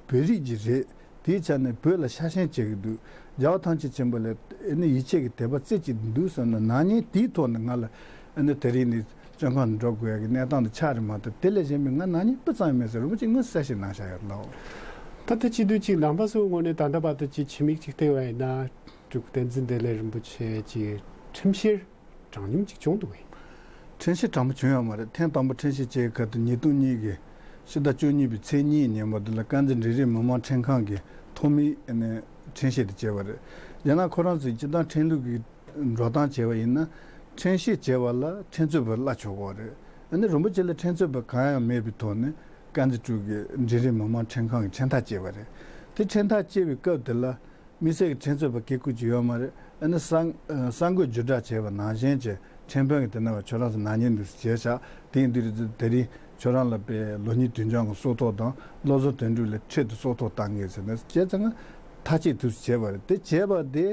བོད་རིགས་ཀྱི་རེད། དེའི་ཆ་ནས་བོད་ལ་ཤ་ཞེན་བྱེད་ཀྱི་འདུག་རྒྱལ་བ་ཐམས་ཅད་མཁྱེན་པ་ལ་ཨ་ནི་ཡིད་ཆེས་ཀྱི་དད་པ་རྩེ་གཅིག་འདུག་བསམ་ན་ནག་ཉེས་དེའི་ཐོག་ནས་ང་ལ་ཨ་ནི་དེ་རིང་ནས་བཙོན་ཁང་ནས་འགྲོ་དགོས་ཡ་གི་གནས་སྟངས་དེ་ཆགས་རེད་མ་གཏོགས་དེ་ལས་གཞན་པའི་ང་ནག་ཉེས་སྤུ་ཙམ་ཡང་མེད་ཟེར་རིན་པོ་ཆེ་དངོས་སུ་གསལ་བཤད་གནང་བཞག་ཡོད་ལགས། ད་ལྟ་སྤྱི་འཐུས་གཅིག་ནང་པ་ཚོའི་ངོས་ནས་ད་ལྟ་བར་དུ་ཅིག་ཕྱི་མིག་ཅིག་བལྟས་པ་ཡིན་ན་སྤྲུལ་སྐུ་བསྟན་འཛིན་བདེ་ལེགས་རིན་པོ་ཆེ་ཀྱི་ཁྲིམས་བཤེར་དྲང་སྙོམས་ཅིག་བྱུང་འདུག་གས། ཁྲིམས་བཤེར་དྲང་པོ་བྱུང་ཡོད་མ་རེད། ཐེངས་དང་པོ་ཁྲིམས་བཤེར་བྱས་ཁ་ཐུག་ཉིས་སྟོང་གཉིས་ཀྱི་ཕྱི་ཟླ་བཅུ་གཉིས་པའི་ཚེས་གཉིས་ཉིན་མོ་དེ་ལ་དཀར་མཛེས་འབྲིང་རིམ་མི་མང་ཁྲིམས་ཁང་གིས་ཐོག་མའི་ཨ་ནི་ཁྲིམས་བཤེར་དེ་བྱས་པ་རེད། རྒྱ་ནག་ཁོ་རང་ཚོས་སྤྱི་བཏང་ཁྲིམས་ལུགས་ཀྱི་འགྲོ་སྟངས་བྱས་པ་ཡིན་ན། ཁྲིམས་བཤེར་བྱས་པ་ལ་ཁྲིམས་རྩོད་པ་གླ་ཆོག་གི་རེད། ཨ་ནི་རིན་པོ་ཆེ་ལ་ཁྲིམས་རྩོད་པ་གང་ཡང་མེད་པའི་ཐོག་ནས་དཀར་མཛེས་ཀྲོའུ་གིས་འབྲིང་རིམ་མི་མང་ཁྲིམས་ཁང་གི་ཁྲིམས་ཐག་བཅད་པ་རེད། དེ་ཁྲིམས་ཐག་བཅད་པའི་སྐབས་དེ་ལ་དམིགས་བསལ་གྱི་ཁྲིམས་རྩོད་པ་བཀལ་བཀོད་ཅིག་ཡོད་མ་རེད། ཨ་ནི་གསར་གསར་འགོད་བརྒྱུད་བསྒྲགས་བྱས་པ་ནང་བཞིན་གྱི་ཁྲིམས་དཔོན་གྱིས་དེ་ནང་བ་ཁྱོད་རང་ཚོ་ནག་ཉེས་འདུག་སེ་བྱས་ཤག་དེ་ཡིན་དུས་དེ་རིང་ཁྱོད་རང་ལ་དཔེ་ལོ་གཉིས་དུས་འགྱངས་ཀྱི་སྲོག་ཐོག་དང་བློ་བཟང་དོན་གྲུབ་ལ་ཁྲིམས་དེ་སྲོག་ཐོག་བཏང་གི་ཟེར་ནས་བྱས་ཙང་ཐག་བཅད་འདུག་སེ་བྱས་པ་རེད། དེ་བྱས་པ་དེ།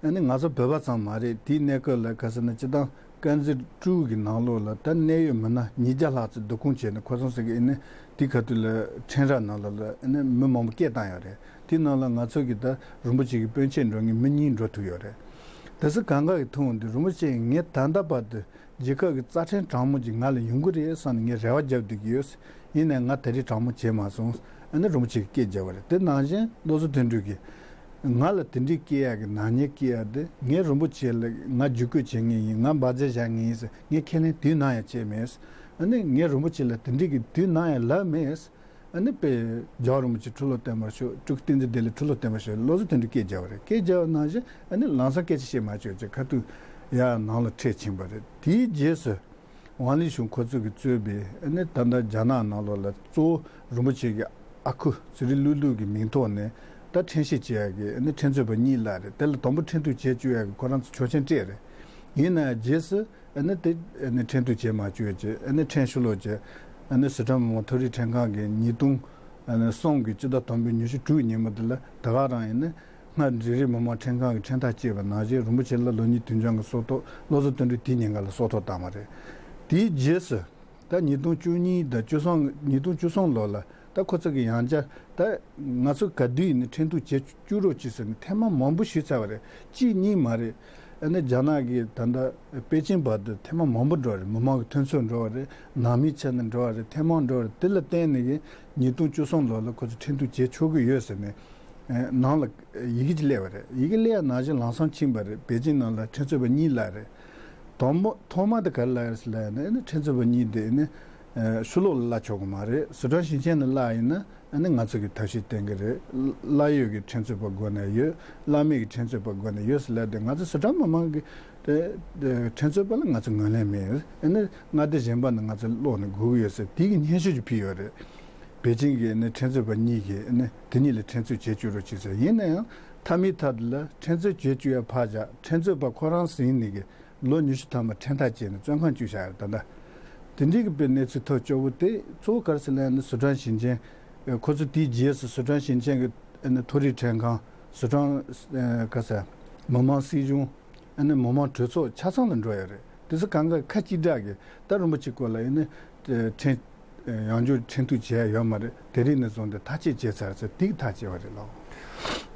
ཨ་ནི་ང་ཚོ་བོད་པ་ཙམ་མ་རེད། དེའི་གནས་སྐབས་ལ་ག་ཟེར་ན་སྤྱི་བཏང་དཀར་མཛེས་ཀྲོའུ་གི་ནང་ལོགས་ལ་ད་གནད་ཡོད་མི་སྣ་ཉིས་བརྒྱ་ལྷག་ཙམ་བསྡུ་སྐོང་བྱས་ནས་ཁོ་ཚོ་ཚོ་གི་ཨ་ནི་དེའི་ཁ་ཐུག་ལ་ཁྲིམས་ར་ནང་ལ་ལ་ཨ་ནི་མི་མང་པོ་སྐད་བཏང་ཡོད་རེད། དེའི་ནང་ལ་ང་ཚོ་གི་ད་རིན་པོ་ཆེ་གི་སྤུན་མཆེད་འགྲོ་མཁན་མི་གཉིས་འགྲོ་ཐུབ་ཡོད་རེད། དེ་ཚོ་གང་ག་གི་ཐུག་འོང་དུས་རིན་པོ་ཆེ་ངས་ད་ལྟ་བར་དུ་རྒྱལ་ཁབ་ཀྱི་རྩ་ཁྲིམས་དྲང་མོ་ཅིག་ང་ལ་ཡོང་གི་རེད་བསམ་ནས་ངས་རེ་བ་བརྒྱབ་བསྡད་ཀྱི་ཡོད། ཡིན་ནའི་ང་དེ་རིང་དྲང་མོ་བྱས་མ་སོང་། ཨ་ནི་རིན་པོ་ཆེ་གིས་སྐད་བརྒྱབ་པ་རེད། དེ་ནང་བཞིན་བློ་བཟང་དོན་གྲུབ་ཀྱིས་ ང་ལ་དེ་འདྲའི་སྐྱེ་ཡག་གི་ནག་ཉེས་སྐྱེ་ཡག་དེ་ངས་རིན་པོ་ཆེ་ལ་ང་བརྒྱུད་སྐུལ་བྱེད་ངེས་ཡིན། ང་འབར་རྫས་བཞག་ངེས་ཡིན་ཟེར་ངས་ཁས་ལེན་དུས་ནམ་ཡང་བྱས་མེད། ཨ་ནི་ངས་རིན་པོ་ཆེ་ལ་དེ་འདྲའི་གི་དུས་ནམ་ཡང་ལབ་མེད། ཨ་ནི་དཔེ་རྒྱལ་བ་རིན་པོ་ཆེ་ཁྲི་ལོ་བརྟན་པར་ཤོག་སྤྲུལ་སྐུ་བསྟན་འཛིན་བདེ་ལེགས་ཁྲི་ལོ་བརྟན་པར་ཤོག་བློ་གཟུ་དོན་གྲུབ་སྐད་རྒྱབ་པ་རེད། སྐད་རྒྱབ་པ་ནང་བཞིན་ཨ་ནི་ལམ་སང་སྐད་ཆ་བཤད་མ་བཅུག་ཅེས་ཁ་ཐུག་ཡར་ནང་ལ་ཁྲིད་ཕྱིན་པ་རེད། དེའི་རྗེས་སུ། ཝང་ལི་ཞུང་ཁོ་ཚོ་གིས་གཙོས་པའི་ཨ་ནི་ད་ལྟ་རྒྱ་ནག་ནང་ལོགས་ལ་གཙོ་བོ་རིན་པོ་ཆེ་གི་ཨ་ཁུ་ཙི་རི་ལུ་ལུ་གི་མིང་ཐོག་ནས་ད་ཁྲེན་ཤི་བྱེད་ཡག་གི་ཨ་ནི་ཁྲེན་ཚོད་པ་གཉིས་བླངས་རེད། དེ་ལ་དང་པོ་ཁྲེན་ཐུག་བྱེད་བཅུག་ཡག་གི་ཁོ་རང་ཚོ་ཆོག་མཆན་སྤྲད་རེད། ཡིན་ནའང་རྗེས་སུ་ཨ་ནི་དེ་ཨ་ནི་ཁྲེན་ཐུག་བྱེད་མ་བཅུག་ཡག་ཅིག་ཨ་ནི་ཁྲེན་ཤུ་ལོ་ཅིག་ཨ་ནི་སི་ཁྲོན་མི་དམངས་མཐོ་རིམ་ཁྲིམས་ཁང་གིས་ཉིས་སྟོང་ཨ་ནི་གསུམ་གི་སྤྱི་ཟླ་དང་པོའི་ཉི་ཤུ་དྲུག་ཉིན་མོ་དེ་ལ་ད་ག་རང་ཡིན་ན། སྔར་འབྲིང་རིམ་མི་དམངས་ཁྲིམས་ཁང་གི་ཁྲིམས་ཐག་བཅད་པ་ནང་བཞིན་རིན་པོ་ཆེ་ལ་ལོ་གཉིས་དུས་འགྱངས་ཀྱི་སྲོག་ཐོག་བློ་གཟུ་དོན་གྲུབ་དེའི་ཉིན་ཀ་ལ་སྲོག་ཐོག་བཏང་བ་རེད། དེའི་རྗེས་སུ་ད་ཉིས་སྟོང་བཅུ་གཉིས་དང་བཅུ་གསུམ་ཉིས་སྟོང་བཅུ་གསུམ་ལོ་ལ་ད་ཁོ་ཚོ་གི་ཡང་བསྐྱར་ད་ང་ཚོ་ག་དུས་ཡིན་ནའི་ཁྲིན་ཐུག་བྱེད་བཅུག་རོགས་གྱིས་ཟེར་ནས་ཐེངས་མ་མང་པོ་ཞུས་ཚར་བ་རེད། གཅིག་གཉིས་མ་རེད། ཨ་ནི་རྒྱ་ནག་གིས་ད་ལྟ་པེ་ཅིན་བར་དུ་ཐེངས་མ་མང་པོ་འགྲོ་བ་རེད། མི་མང་གི་ཐོན་ཚོད་འགྲོ་བ་རེད། ནང་མིའི་ཆ་ནས་འགྲོ་བ་རེད། ཐེངས་མང་འགྲོ་བ་རེད། དེ་ལ་བརྟེན་ནས་གི་ཉིས་སྟོང་བཅུ་གསུམ་ལོ་ལ་ཁོ་ཚོ་ཁྲིན་ཐུག་བྱེད་ཆོག་གི་ཡོད་ཟེར་ནས། ནང་ལ་ཡི་གེ་ཅིག་སླེབས་པ་རེད། ཡི་གེ་སླེབས་ཡ་ནང་བཞིན་ལམ་སང་ཕྱིན་པ་རེད། པེ་ཅིན་ནང་ལ་ཁྲིན་ཚོད་པ་གཉིས་བླངས་རེད། དང་པོ་ཐོག་མ་དེ་ག་རེ་བླངས་ཡོད་ཟེར་ལབ་ཡ་ན་ཨ་ནི་ཁྲིན་ཚོད་པ་གཉིས་དེ་ཨ་ནི་ཤུ་ལོག་ལ་བླངས་ཆོག་གི་མ་རེད། སི་ཁྲོན་ཞིང་ཆེན་ནས་བླངས་ཡིན་ན་ཨ་ནི་ང་ཚོ་གི་ཐབས་ཤེས་བསྟེན་གི་རེད། གླ་ཡོད་ཀྱི་ཁྲིན་ཚོད་པ་སྒོ་ནས་ཡོད། གླ་མེད་ཀྱི་ཁྲིན་ཚོད་པ་སྒོ་ནས་ཡོད་ཟེར་ལབ་དེ་ང་ཚོ་སི་ཁྲོན་མི་མང་གི་དེ་དེ་ཁྲིན་ཚོད་པ་ལ་ང་ཚོ་ངོས་ལེན་མེད། ཨ་ནི་མངའ་སྡེ་གཞན་པ་ནས་ང་ཚོ་སློག་ནས་སྒུག་གི་ཡོད་ཟེར་དེ་གི་སྙན་ཞུ་ཅིག་ཕུལ་ཡོད་རེད། པེ་ཅིན་གྱིས་ནི་ཁྲིན་ཚོད་པ་གཉིས་ཀྱིས་ནི་དེ་གཉིས་ལ་ཁྲིན་ཚོད་བྱེད་བཅུག་རོགས་བྱེད་ཟེར། ཡིན་ན་ཡང་མཐའ་མའི་མཐའ་དེ་ལ་ཁྲིན་ཚོད་བྱེད་བཅུག་ཡ་ཕར་བཞག་ཁྲིན་ཚོད་པ་ཁོ་རང་ཟིན་ནས་ཀྱི་ལོ་ཉི་ཤུ་ཐམ་པ་ཁྲིམས་ཐག་བཅད་ནས་བཙོན་ཁང་བཅུག་བཞག་ཡོད་ད་ལྟ། དེ་འདྲའི་གི་དཔེ་གནས་ཚུལ་ཐག་གཅོད་པོ་དེ་གཙོ་བོ་ག་རེ་ཟེར་ན་ནི་སི་ཁྲོན་ཞིང་ཆེན། ཁོ་ཚོ་དེའི་རྗེས་སུ་སི་ཁྲོན་ཞིང་ཆེན་གྱི་ནི་མཐོ་རིམ་ཁྲིམས་ཁང་། སི་ཁྲོན་ག་ཟེར། མི་དམངས་སྲིད་གཞུང་། ཨ་ནི་མི་དམངས་གྲོས་ཚོགས་ཆ་ཚང་ལ་འགྲོ་ཡ་རེད། དེ་ཚོ་གང་ག་ཁ་གཅིག་གྲགས་ཀྱིས་ད་རིན་པོ་ཆེ་སྐོར་ལ་ཡིན་ནི། ཁྲིམས། ཡང་བསྐྱར་ཁྲིམས་གཏུག་བྱས་ཡོད་མ་རེད། དེ་རིང་ནས་བཟུང་སྟེ་ཐག་གཅོད་བྱས་ཚར་ཟེར་དེ་གི་ཐག་བཅད་པ་རེད་ལགས།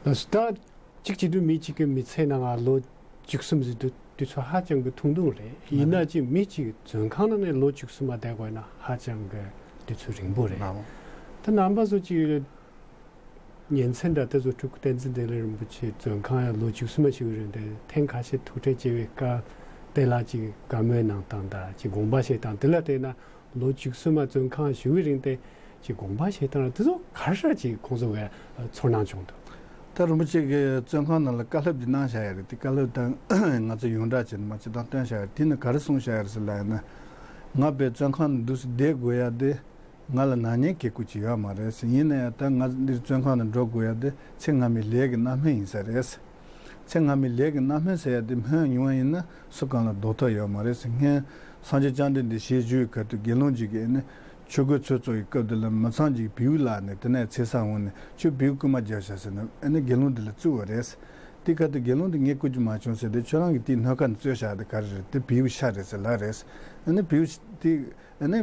ལགས་སོ། ད་གཅིག་བྱེད་དུས་མི་གཅིག་གི་མི་ཚེ་ནང་ལ་ལོ་བཅུ་གསུམ་ཟེར་དུས་དུས་ཚོད་ཧ་ཅང་གི་ཐུང་ཐུང་རེད། ཡིན་ན་ཅིག་མི་གཅིག་བཙོན་ཁང་ནང་ནས་ལོ་བཅུ་གསུམ་མ་བསྡད་དགོས་ན་ཧ་ཅང་གི་དུས་ཚོད་རིང་པོ་རེད། ལགས། ད་རྣམ་པ་ཚོ་གཅིག་ཉིན་མཚན་འདྲ་དེ་ཚོ་སྤྲུལ་སྐུ་བསྟན་འཛིན་བདེ་ལེགས་རིན་པོ་ཆེ་བཙོན་ཁང་ཡང་ལོ་བཅུ་གསུམ་མ་ཞིག་རིང་དེ་ཐེངས་ཁ་ཤས་ཐུག་འཕྲད་བྱས་པའི་སྐབས་དེ་ལ་ཅིག་བཀའ་མོལ་གནང་སྟངས་དང་ཅིག་དགོངས་པ་བཞེས་སྟངས་དེ་ལ་བལྟས་ན། ལོ་བཅུ་གསུམ་མ་བཙོན་ཁང་བཞུགས་པའི་རིང་དེ་ཅིག་དགོངས་པ་བཞེས་སྟངས་དེ་ཚོ་ག་རེ་ཅིག་ཁོང་ཚོ་གི་ཚོར་སྣང་བྱུང་འདུག་ད་རིན་པོ་ཆེ་གིས་བཙོན་ཁང་ནང་ལ་བཀའ་སློབ་ཅིག་གནང་བཞག་ཡོད་རེད། དེ་བཀའ་སློབ་དང་ང་ཚོ་ཡོངས་གྲགས་བྱས་ནས་མ་སྤྱི་བཏང་བཏོན་བཞག་ཡོད་རེད། དེ་ནི་ག་རེ་གསུངས་བཞག་ཡོད་རེད་ཟེར་ལབ་ཡིན་ན། ང་དཔེ་བཙོན་ཁང་ནང་འདུག་སེ་བསྡད་དགོས་ཡ་དེ་ང་ལ་ནག་ཉེས་གལ་ཀུ་ཅིག་ཡོད་མ་རེད་ཟེར། ཡིན་ན་ཡང་ད་ང་འདིར་བཙོན་ཁང་ནང་འགྲོ་དགོས་ཡ་དེ་ཚེ་སྔ་མའི་ལས་ཀྱི་རྣམ་སྨིན་ཡིན་ས་རེད། ཚེ་སྔ་མའི་ལས་ཀྱི་རྣམ་སྨིན་ཟེར་ཡ་དེ་སྨིན་མྱོང་བ་ཡིན་ན་སུ་གང་ལ་ལྡོག་ཐབས་ཡོད་མ་རེད་ཟེར། སྔོན་སངས་རྒྱས་བཅོམ་ལྡན་འདས་ཞལ་བཞུགས་ཡོད་སྐབས་དུ་དགེ་སློང་ཅིག་གིས་ཨ་ནི་ཆོས་གོས་ཚོད་བཙོག་གི་སྐབས་དུ་ལ་མི་ཚང་ཅིག་བེའུ་བརླགས་ནས་དེ་ནས་ཚེ་སང་འོང་ནས་ཁྱོད་བེའུ་རྐུན་མ་རྒྱབ་ཤག་ཟེར་ནས་ཨ་ནི་དགེ་སློང་དེ་ལ་བཙུགས་པ་རེད། དེ་སྐབས་དུ་དགེ་སློང་དེ་ངས་རྐུ་རྒྱུ་མ་བྱུང་ཟེར་ཏེ་ཁྱོད་རང་གིས་དེའི་སྣོད་ཁ་ནས་བཙོས་བཞག་དེ་ག་རེ་རེད། དེ་བེའུ་ཤ་རེད་ཟེར་ལབ་རེད། ཨ་ནི་བེའུ་དེ། ཨ་ནི་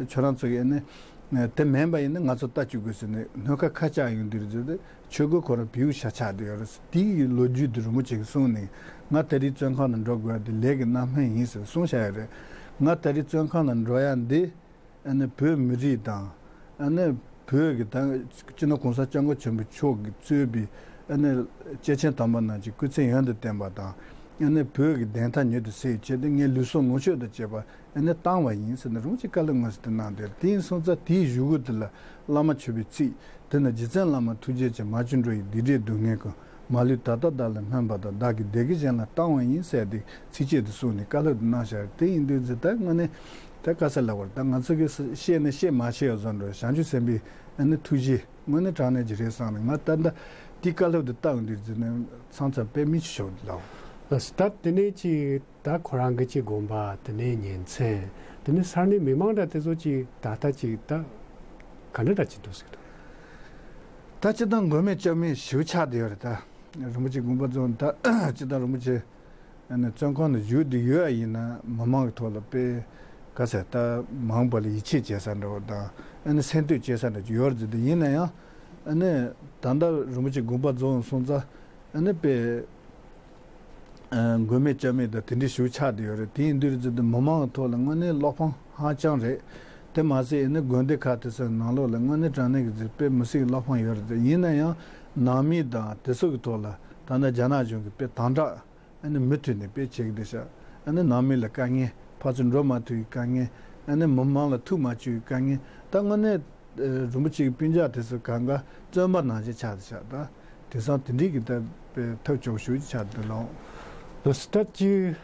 ཁྱོད་རང་ཚོ་གིས་ཨ་ནི་དེ་མིན་པ་ཡིན་ན་ང་ཚོ་ལྟ་བཅུག་དགོས་ཟེར་ནས་སྣོད་ཁ་ཁ་བཅག་ཡོང་དུས་རེད་ཟེར་ཏེ་ཆོས་གོས་ཁོ་རང་བེའུ་ཤ་ཆགས་བསྡད་ཡོད་རེད། དེའི་ལོ་རྒྱུས་དེ་རིན་པོ་ཆེ་གིས་གསུངས་ནས་ང་ད་རེས་བཙོན་ཁང་ནང་འགྲོ་དགོས་ཡ་དེ་ལས་ཀྱི་རྣམ་སྨིན་ཡིན་ཟེར་གསུངས་བཞག་ཡོད་རེད། ང་ད་རེས་བཙོན་ཁང་ནང་འགྲོ་ཡ་འདི་ཨ་ནི་བོད་མི་རིགས་དང་ཨ་ནི་བོད་ཀྱི་ད་སྤྱི་ནོར་གོང་ས་སྐྱབས་མགོན་ཆེན་པོ་མཆོག་གིས་གཙོས་པའི་ཨ་ནི་སྐྱེས་ཆེན་དམ་པ་རྣམས་ཀྱི་སྐུ་ཚེ་ཡུན་དུ་བརྟན་པ་དང་ཨ་ནི་བོད་ཀྱི་བདེན་མཐའ་མྱུར་དུ་གསལ་ཡོང་ཆེད་དུ་ངས་ལུས་སྲོག་ལོངས་སྤྱོད་དང་བཅས་པ། ཨ་ནི་བཏང་བ་ཡིན་ཟེར་ནས་རིན་པོ་ཆེས་བཀའ་སློབ་དངོས་སུ་དེ་གནང་སྟེ་དེ་ཡིན་སོང་ཙང་དེའི་གཞུག་གུ་དེ་ལ་བླ་མ་མཆོད་པའི་ཚིག་དེ་ནི་རྗེ་བཙུན་བླ་མ་ཐུགས་རྗེ་ཅན་མ་བཅུ་འགྲོ་ཡི་སྡིག་སྒྲིབ་སྡུག་བསྔལ་ཀུན་མ་ལུས་ད་ལྟ་བདག་ལ་སྨིན་པ་དང་བདག་གི་བདེ་དགེ་གཞན་ལ་བཏང་བ་ཡིན་ཟེར་ཏེ་ཚིགས་བཅད་དུ་གསུངས་ནས་བཀའ་སློབ་དེ་གནང་བཞག་རེད། དེ་ཡིན་དུས་ཙི་ད་དངོས་གནས་ད་བཀའ་སྩལ་ལབ་པར་ད་ང་ཚོ་གིས་བཤད་ནས་བཤད་མ་ཤེས་པ་བཟོ་འགྲོ་བྱང་ཆུབ་སེམས་དཔའི་ཨ་ནི་ཐུགས་རྗེ་དངོས་གནས་དྲང་གནས་ཀྱི་རེད་བསམ་ནས་ང་ད་ལྟ་དེའི་བཀའ་སློབ་དེ་བཏང་དུས་ཙི་ནས་མཚམས་མཚམས་དཔེ་མི་སྲིད་ཤོར་ལབ། ད་དེ་ནས་ཅིག་ད་ཁོ་རང་གི་ཅིག་དགོངས་པ་དེ་ནས་ཉིན་མཚན་དེ་ནས་ས་གནས་མི་མང་འདྲ་དེ་ཚོ་ཅིག་ད་ལྟ་ཅིག་ད་ག་འདྲ་འདྲ་ཅིག་འདུག་ཟེར་འདུག་ད་སྤྱིར་བཏང་མགོན་མེད་སྐྱབས་མེད་ཞེ་པོ་ཆགས་བསྡད་ཡོད་རེད། ད་རིན་པོ་ཆེ་དགོངས་པ་རྫོགས་ད་སྤྱིར་བཏང་རིན་པོ་ཆེ་ཨ་ནི་བཙོན་ཁང་དུ་བཞུགས་བསྡད་ཡོད་ཡིན་ན་མི་མང་གི་ཐོག་ལ་དཔེ་ག་ཟེར་ད་མང་པོ་ལ་ཡིད་ཆེས་བྱེད་ས་འདྲ་བོ་དང་ཨ་ནི་སེམས་གཏད་བྱེད་ས་འདྲ་ཅིག་ཡོད་རེད་ཟེར། དེ་ཡིན་ན་ཡང་ཨ་ནི་ད་ལྟ་རིན་པོ་ཆེ་དགོངས་པ་རྫོགས་སོང་ཙང་ཨ་ནི་དཔེ། མགོན་མེད་སྐྱབས་མེད་དང་དེ་འདྲའི་ཞུ་ཆགས་བསྡད་ཡོད་རེད། དེ་ཡིན་དུས་ཙི་དུ་མི་མང་གི་ཐོག་ལ་དངོས་གནས་བློ་ཕམ་ཧ་ཅང་རེད། དེ་མ་ཟད་ཨེ་ནི་དགོན་སྡེ་ཁག་དེ་ཚོའི་ནང་ལོགས་ལ་དངོས་གནས་དྲང་གནས་ཀྱི་ཙི་དཔེ་མི་སྲིད་ཀྱི་བློ་ཕམ་ཡོད་རེད། ཡིན་ན་ཡང་ ནང་མི་དང་དེ་ཚོ་གི་ཐོག་ལ་ད་ལྟ་རྒྱ་ནག་གཞུང་གིས་དཔེ་དམ་དྲག་ཨ་ནི་མུ་མཐུད་ནས་དཔེ་བྱེད་ཀྱི་འདུག་ཤག་ཨ་ནི་ནང་མི་ལ་དཀའ་ངལ། ཕར་ཚུར་འགྲོ་མ་ཐུབ་ཀྱི་དཀའ་ངལ། ཨ་ནི་མི་མང་ལ་ཐུག་མ་བཅུག་གི་དཀའ་ངལ། ད་དངོས་གནས་རིན་པོ་ཆེ་གི་སྤུན་ཀྱག་དེ་ཚོ་གང་ག་བཙོན་པ་ནང་བཞིན་ཆགས་འདུག་ཤག་ད་དེང་སང་དེ་འདྲའི་གི་ད་དཔེ་ཐབས་སྐྱོ་ཤོས་ཅིག་ཆགས་འདུག་ལགས། ལགས་སོ། ད་ཅི།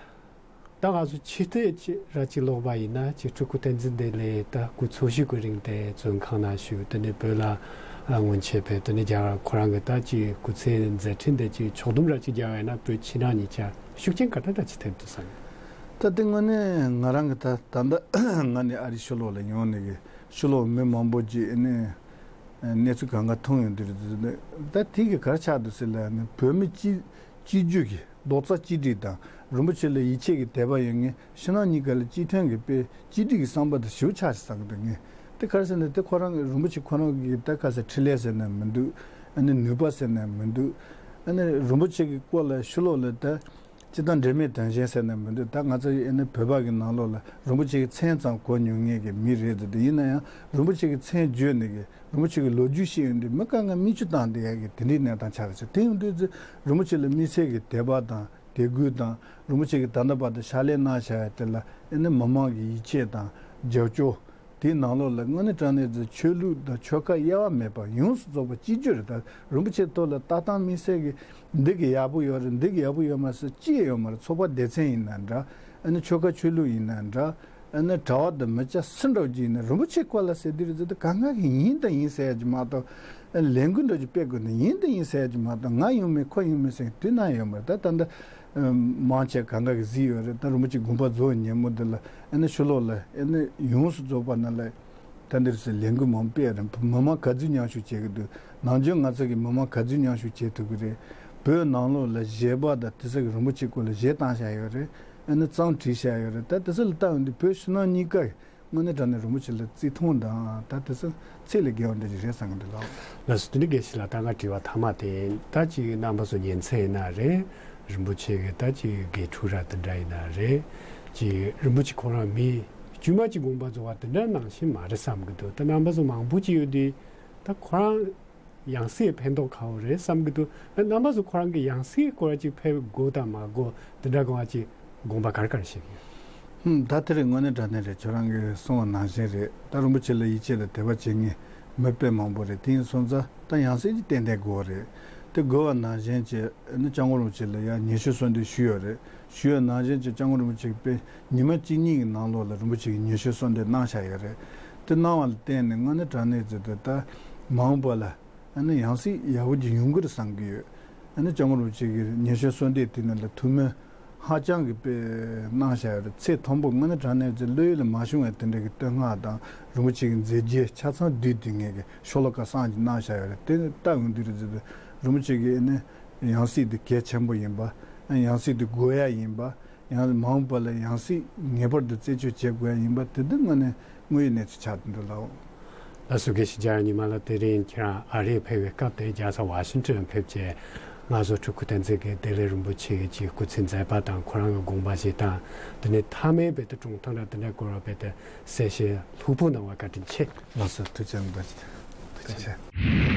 ད་ང་ཚོ་ཕྱི་བལྟས་ཅིག་ར་ཅིག་ལོག་པ་ཡིན་ན་ཅིག་སྤྲུལ་སྐུ་བསྟན་འཛིན་བདེ་ལེགས་ད་སྐུ་འཚོ་བཞུགས་ཀྱི་རིང་དེ་བཙོན་ཁང་ནང་བཞུགས། དེ་ནས་བོད་ལ་སྔོན་ཆད་ཕེབས། དེ་ནས་རྒྱ་གར་ཁོ་རང་གི་ད་ཅིག་སྐུ་ཚེའི་མཛད་འཕྲིན་དེ་ཅིག་ཕྱོགས་བསྡོམས་ར་ཅིག་རྒྱག་པ་ཡིན་ན་བོད་ཕྱི་ནང་གཉིས་ཆ་ཤུགས་རྐྱེན་ག་འདྲ་ད་ཅིག་ཐེབས་འདུག་བསམ། ད་དེ་དངོས་གནས་ང་རང་གི་ད་ད་ལྟ་ང་ནི་ཨ་རིའི་ཕྱི་ལོགས་ལ་ཡོང་ནས་གི་ཕྱི་ལོགས་མི་མང་པོ་ཅིག་ནི་གནས་ཚུལ་གང་ག་མཐོང་ཡོང་དུས་རེད། ད་དེ་གི་ག་རེ་ཆགས་འདུག་ཟེར་ལ་ནི་བོད་མི་སྤྱི་སྤྱི་རྒྱུ་གི་རྡོག་རྩ་གཅིག་སྒྲིལ་དང་རིན་པོ་ཆེ་ལ་ཡིད་ཆེས་ཀྱི་དད་པ་ཡོད་མཁན་ཕྱི་ནང་གཉིས་ཀ་ལ་སྤྱི་མཐུན་གྱི་དཔེ་གཅིག་སྒྲིལ་གྱི་བསམ་པ་དེ་ཞེ་པོ་ཆགས་ཤག་བསམ་གྱི་འདུག་ངས་དེ་ག་རེ་ཟེར་ན་དེ་ཁོ་རང་གི་རིན་པོ་ཆེ་ཁོ་རང་གི་ད་ག་ཟེར་འཕྲིན་ལས་ཟེར་ན་མི་འདུག་ཨ་ནི་ནུས་པ་ཟེར་ན་མི་འདུག་ཨ་ནི་རིན་པོ་ཆེ་གི་སྐོར་ལ་ཕྱི་ལོགས་ལ་ད་སྤྱིར་བཏང་འབྲེལ་མེད་དོན་གཞན་ཟེར་ན་མི་འདུག་ད་ང་ཚོ་ཨ་ནི་བོད་པ་གི་ནང་ལོགས་ལ་རིན་པོ་ཆེ་གི་མཚན་ཙམ་གོ་མྱོང་མཁན་གྱི་མི་རེད་འདུག་དེ་ཡིན་ན་ཡང་རིན་པོ་ཆེ་གི་མཚན་བརྗོད་ནས་གི་རིན་པོ་ཆེ་གི་ལོ་རྒྱུས་ཤེས་ཡོང་དུས་མི་གང་ག་མིག་ཆུ་བཏང་བསྡད་ཡག་གི་དེ་འདྲའི་གནས་སྟངས་ཆགས་ཀྱི་ཆགས། དེ་ཡིན་དུས་ཚེ་རིན་པོ་ཆེ་ལ་དམིགས་བསལ་གྱི་དད་པ་དང་དད་གུས་དང་རིན་པོ་ཆེ་གི་ད་ལྟ་བར་དུ་ཕྱག་ལས་གནང་བཞག་ཡ་དེ་ལ་ཨེ་ནི་མི་མང་གི་ཡིད་ཆེས་དང་རྒྱབ་སྐྱོར། དེའི་ནང་ལོགས་ལ་དངོས་གནས་དྲང་གནས་ཀྱི་ཆོས་ལུགས་དང་ཆོལ་ཁ་དབྱེ་བ་མེད་པར་ཡོངས་སུ་རྫོགས་པ་གཅིག་གྱུར་རེད། ད་རིན་པོ་ཆེ་ཐོག་ལ་ལྟ་སྟངས་དམིགས་བསལ་གྱི་འདི་གི་ཡག་པོ་ཡོད་རེད། འདི་གི་ཡག་པོ་ཡོད་མ་ཟེར་ཅི་ཡང་ཡོད་མ་རེད། ཚོགས་པ་སྡེ་ཚན་ཡིན་ན་འདྲ། ཨ་ནི་ཆོལ་ཁ་ཆོས་ལུགས་ཡིན་ན་འདྲ། ཨ་ནི་གྲྭ་བ་དང་མི་སྐྱ་སུ་འདྲ་བོ་ཅིག་ཡིན་ན་རིན་པོ་ཆེ་སྐོར་ལ་ཟེར་དུས་རེད་ཟེར་དུས་གང་ག་གིས་ཡིན་དང་ཡིན་ཟེར་ཡ་ཅིག་མ་གཏོགས། ཨ་ནི་ལས་འགུལ་འདྲ་ཅིག་སྤེལ་དགོས་ན་ཡིན་དང་ཡིན་ཟེར་ཡ་ཅིག་མ་གཏོགས། ང་ཡོང་མིན་ཁོ་ཡོང་མིན་ཟེར་དུས་ན་ཡོད་མ་རེད། ད་ད་འདི་མང་ཆེ་གང་ག་གིས་གཟིགས་ཡོད་རེད། ད་རིན་པོ་ཆེ་དགོངས་པ་རྫོགས་ཉིན་མོ་འདི་ལ་ཨ་ནི་ཕྱི་ལོགས་ལ་ཨ་ནི་ཡོངས་སུ་རྫོགས་པ་ན་ལ་ད་འདིར་སེ་ལས་འགུལ་མང་པོ་སྤེལ་རེད། མི་མང་ག་ཚོད་མཉམ་ཞུགས་བྱེད་ཀྱི་འདུག་ནམ་རྒྱུན་ང་ཚོ་གིས་མི་མང་ག་ཚོད་མཉམ་ཞུགས་བྱེད་ཐུབ་ཀྱི་རེད། བོད་ནང་ལོགས་ལ་གཞས་པ་དང་དེ་ཚོ་གིས་རིན་པོ་ཆེ་སྐོར་ལ་གཞས་བཏང་བཞག་ཡོད་རེད། ཨ་ནི་རྩོམ་བྲིས་བཞག་ཡོད་རེད། ད་དེ་ཚོ་ལ་ལྟ་ཡོང་དུས་བོད་ཕྱི་ནང་གཉིས་ཀ་དངོས་གནས་དྲང་གནས་རིན་པོ་ཆེ་ལ་བརྩི་མཐོང་དང་ད་དེ་ཚོ་ཚད་ལས་བརྒལ་བ་འདྲ་ཞིག་རེད་བསམ་གྱི་འདུག་ལགས། ལགས་སོ། དེ་ནི་དགེ་བཤེས་ལགས། ད་ང་དྲི་བ་མཐའ་མ་དེ་ད་ཅིག་རྣམ་པ་ཚོ་ཉིན་མཚན་ཡིན་ན་རེད། རིན་པོ་ཆེ་གི་ད་ཅིག་དགེ་ཕྲུག་ར་དེ་འདྲ་ཡིན་ན་རེད། ཅིག་རིན་པོ་ཆེ་ཁོ་རང་མི་དཀྱུས་མ་ཅིག་དགོངས་པ་རྫོགས་པ་དེ་འདྲ་ནང་བཞིན་མ་རེད་བསམ་གྱི་འདུག་ད་རྣམ་པ་ཚོ་མང་པོ་ཅིག་ཡོད་དུས་ད་ཁོ་རང་ཡང་སྲིད་ཕན་ཐོགས་ག་བོ་རེད་བསམ་གྱི་འདུག་ཨ་རྣམ་པ་ཚོ་ཁོ་རང་གི་ཡང་སྲིད་སྐོར་ཅིག་ཕེབས་དགོས་དང་མ་དགོས་དེ་འདྲ་གང་བ་ཅིག་དགོངས་པ་ག་རེ་ག་རེ་བཞེས་ཀྱི་ཡོད། ཧུམ། ད་དེ་རེད། དངོས་གནས་དྲང་གནས་རེད། ཁྱོད་རང་གིས་གསུངས་པ་ནང་བཞིན་རེད། ད་རིན་པོ་ཆེ་ལ་ཡིད་ཆེས་དང་དད་པ་བྱེད་མཁན་མི་དཔེ་མང་པོ་རེད། དེ་ཡིན་སོང་ཙང་ད་ཡང་སྲིད་ཀྱི་ཏན་ཏན་དགོས་པ་རེད། དེ་དགོས་པ་ནང་བཞིན་བྱས་ཨ་ནི་སྐྱབས་མགོན་རིན་པོ་ཆེ་ལ་ཡང་ཉེ་ཞོལ་གསོལ་འདེབས་ཞུས་ཡོད་རེད། ཞུས་ཡོད་ནང་བཞིན་བྱས་སྐྱབས་མགོན་རིན་པོ་ཆེ་གིས་དཔེ་ཉི་མ་གཅིག་གཉིས་ཀྱི་ནང་ལོགས་ལ་རིན་པོ་ཆེ་གིས་ཉེ་ཞོལ་གསོལ་འདེབས་གནང་བཞག་ཡོད་རེད། དེ་གནང་བ་ལ་བརྟེན་ནས་དངོས་གནས་དྲང་གནས་བྱས་ད་ད་མ་འོངས་པ་ལ། ཨ་ནི་ཡང་སྲིད་ཡག་པོ་ཅིག་ཡོང་གི་རེད་བསམ་གྱི་ཡོད། ཨ་ནི་སྐྱབས་མགོན་རིན་པོ་ཆེ་གིས་ཉེ་ཞོལ་གསོལ་འདེབས་དེ་ནང་ལ་ཐུགས་སྨོན་ཧ་ཅང་གི་དཔེ་གནང་བཞག་ཡོད་རེད། ཚེ་ཐུང་པོ་དངོས་གནས་དྲང་གནས་ཀྱི་བློ་ཡུལ་ལ་མ་ཤོང་བའི་དེ་འདྲ་གི་བསྟོད་བསྔགས་དང་རིན་པོ་ཆེ་གི་མཛད་རྗེས་ཆ་ཚང་བསྡུས་ཏེ་ངས་གི་ཤོ་ལོ་ཀ་གསར་ཅིག་གནང་བཞག་ཡོད་རེད། དེ་ལྟ་ཡོང་དུས་རེད་ཟེར་དུས་རིན་པོ་ཆེ་གིས་ཨ་ནི་ཡང་སྲིད་དེ་གལ་ཆེན་པོ་ཡིན་པ། ཡང་སྲིད་དེ་དགོས་ཡ་ཡིན་པ། ཡང་མ་འོངས་པ་ལ་ཡང་སྲིད་ངེས་པར་དུ་རྩད་གཅོད་བྱེད་དགོས་ཡ་ཡིན་པ་དེ་དོན་དངོས་གནས་དངོས་ཡོད་གནས་ཚུལ་ཆགས་བསྡད་འདུག་ལགས། ལགས་སོ། དགེ་བཤེས་རྒྱལ་ཉི་མ་ལགས། དེ་རིང་ཁྱེད་རང་ཨ་རིར་ཕེབས་པའི་སྐབས་དེ་རྒྱལ་ས་ཝ་ཤིང་ཊོན་ཕེབས་བྱས་ང་ཚོ་སྤྲུལ་སྐུ་བསྟན་འཛིན་གྱི་བདེ་ལེགས་རིན་པོ་ཆེ་གི་ཅིག་སྐུ་ཚེའི་མཛད་པ་དང་ཁོ་རང་གི་དགོངས་པ་བཞེས་སྟངས་དེ་ནས་མཐའ་མའི་བེད་དུ་དྲུང་ཐུང་ར་དེ་འདྲ་སྐོར་བ་བེད་དུ་གསལ་བཤད་ལྷུག་པོ་གནང་བ་བཀའ་དྲིན་ཆེ། ལགས་སོ། ཐུགས་རྗེ་གནང་། ཐུགས་རྗེ་ཆེ།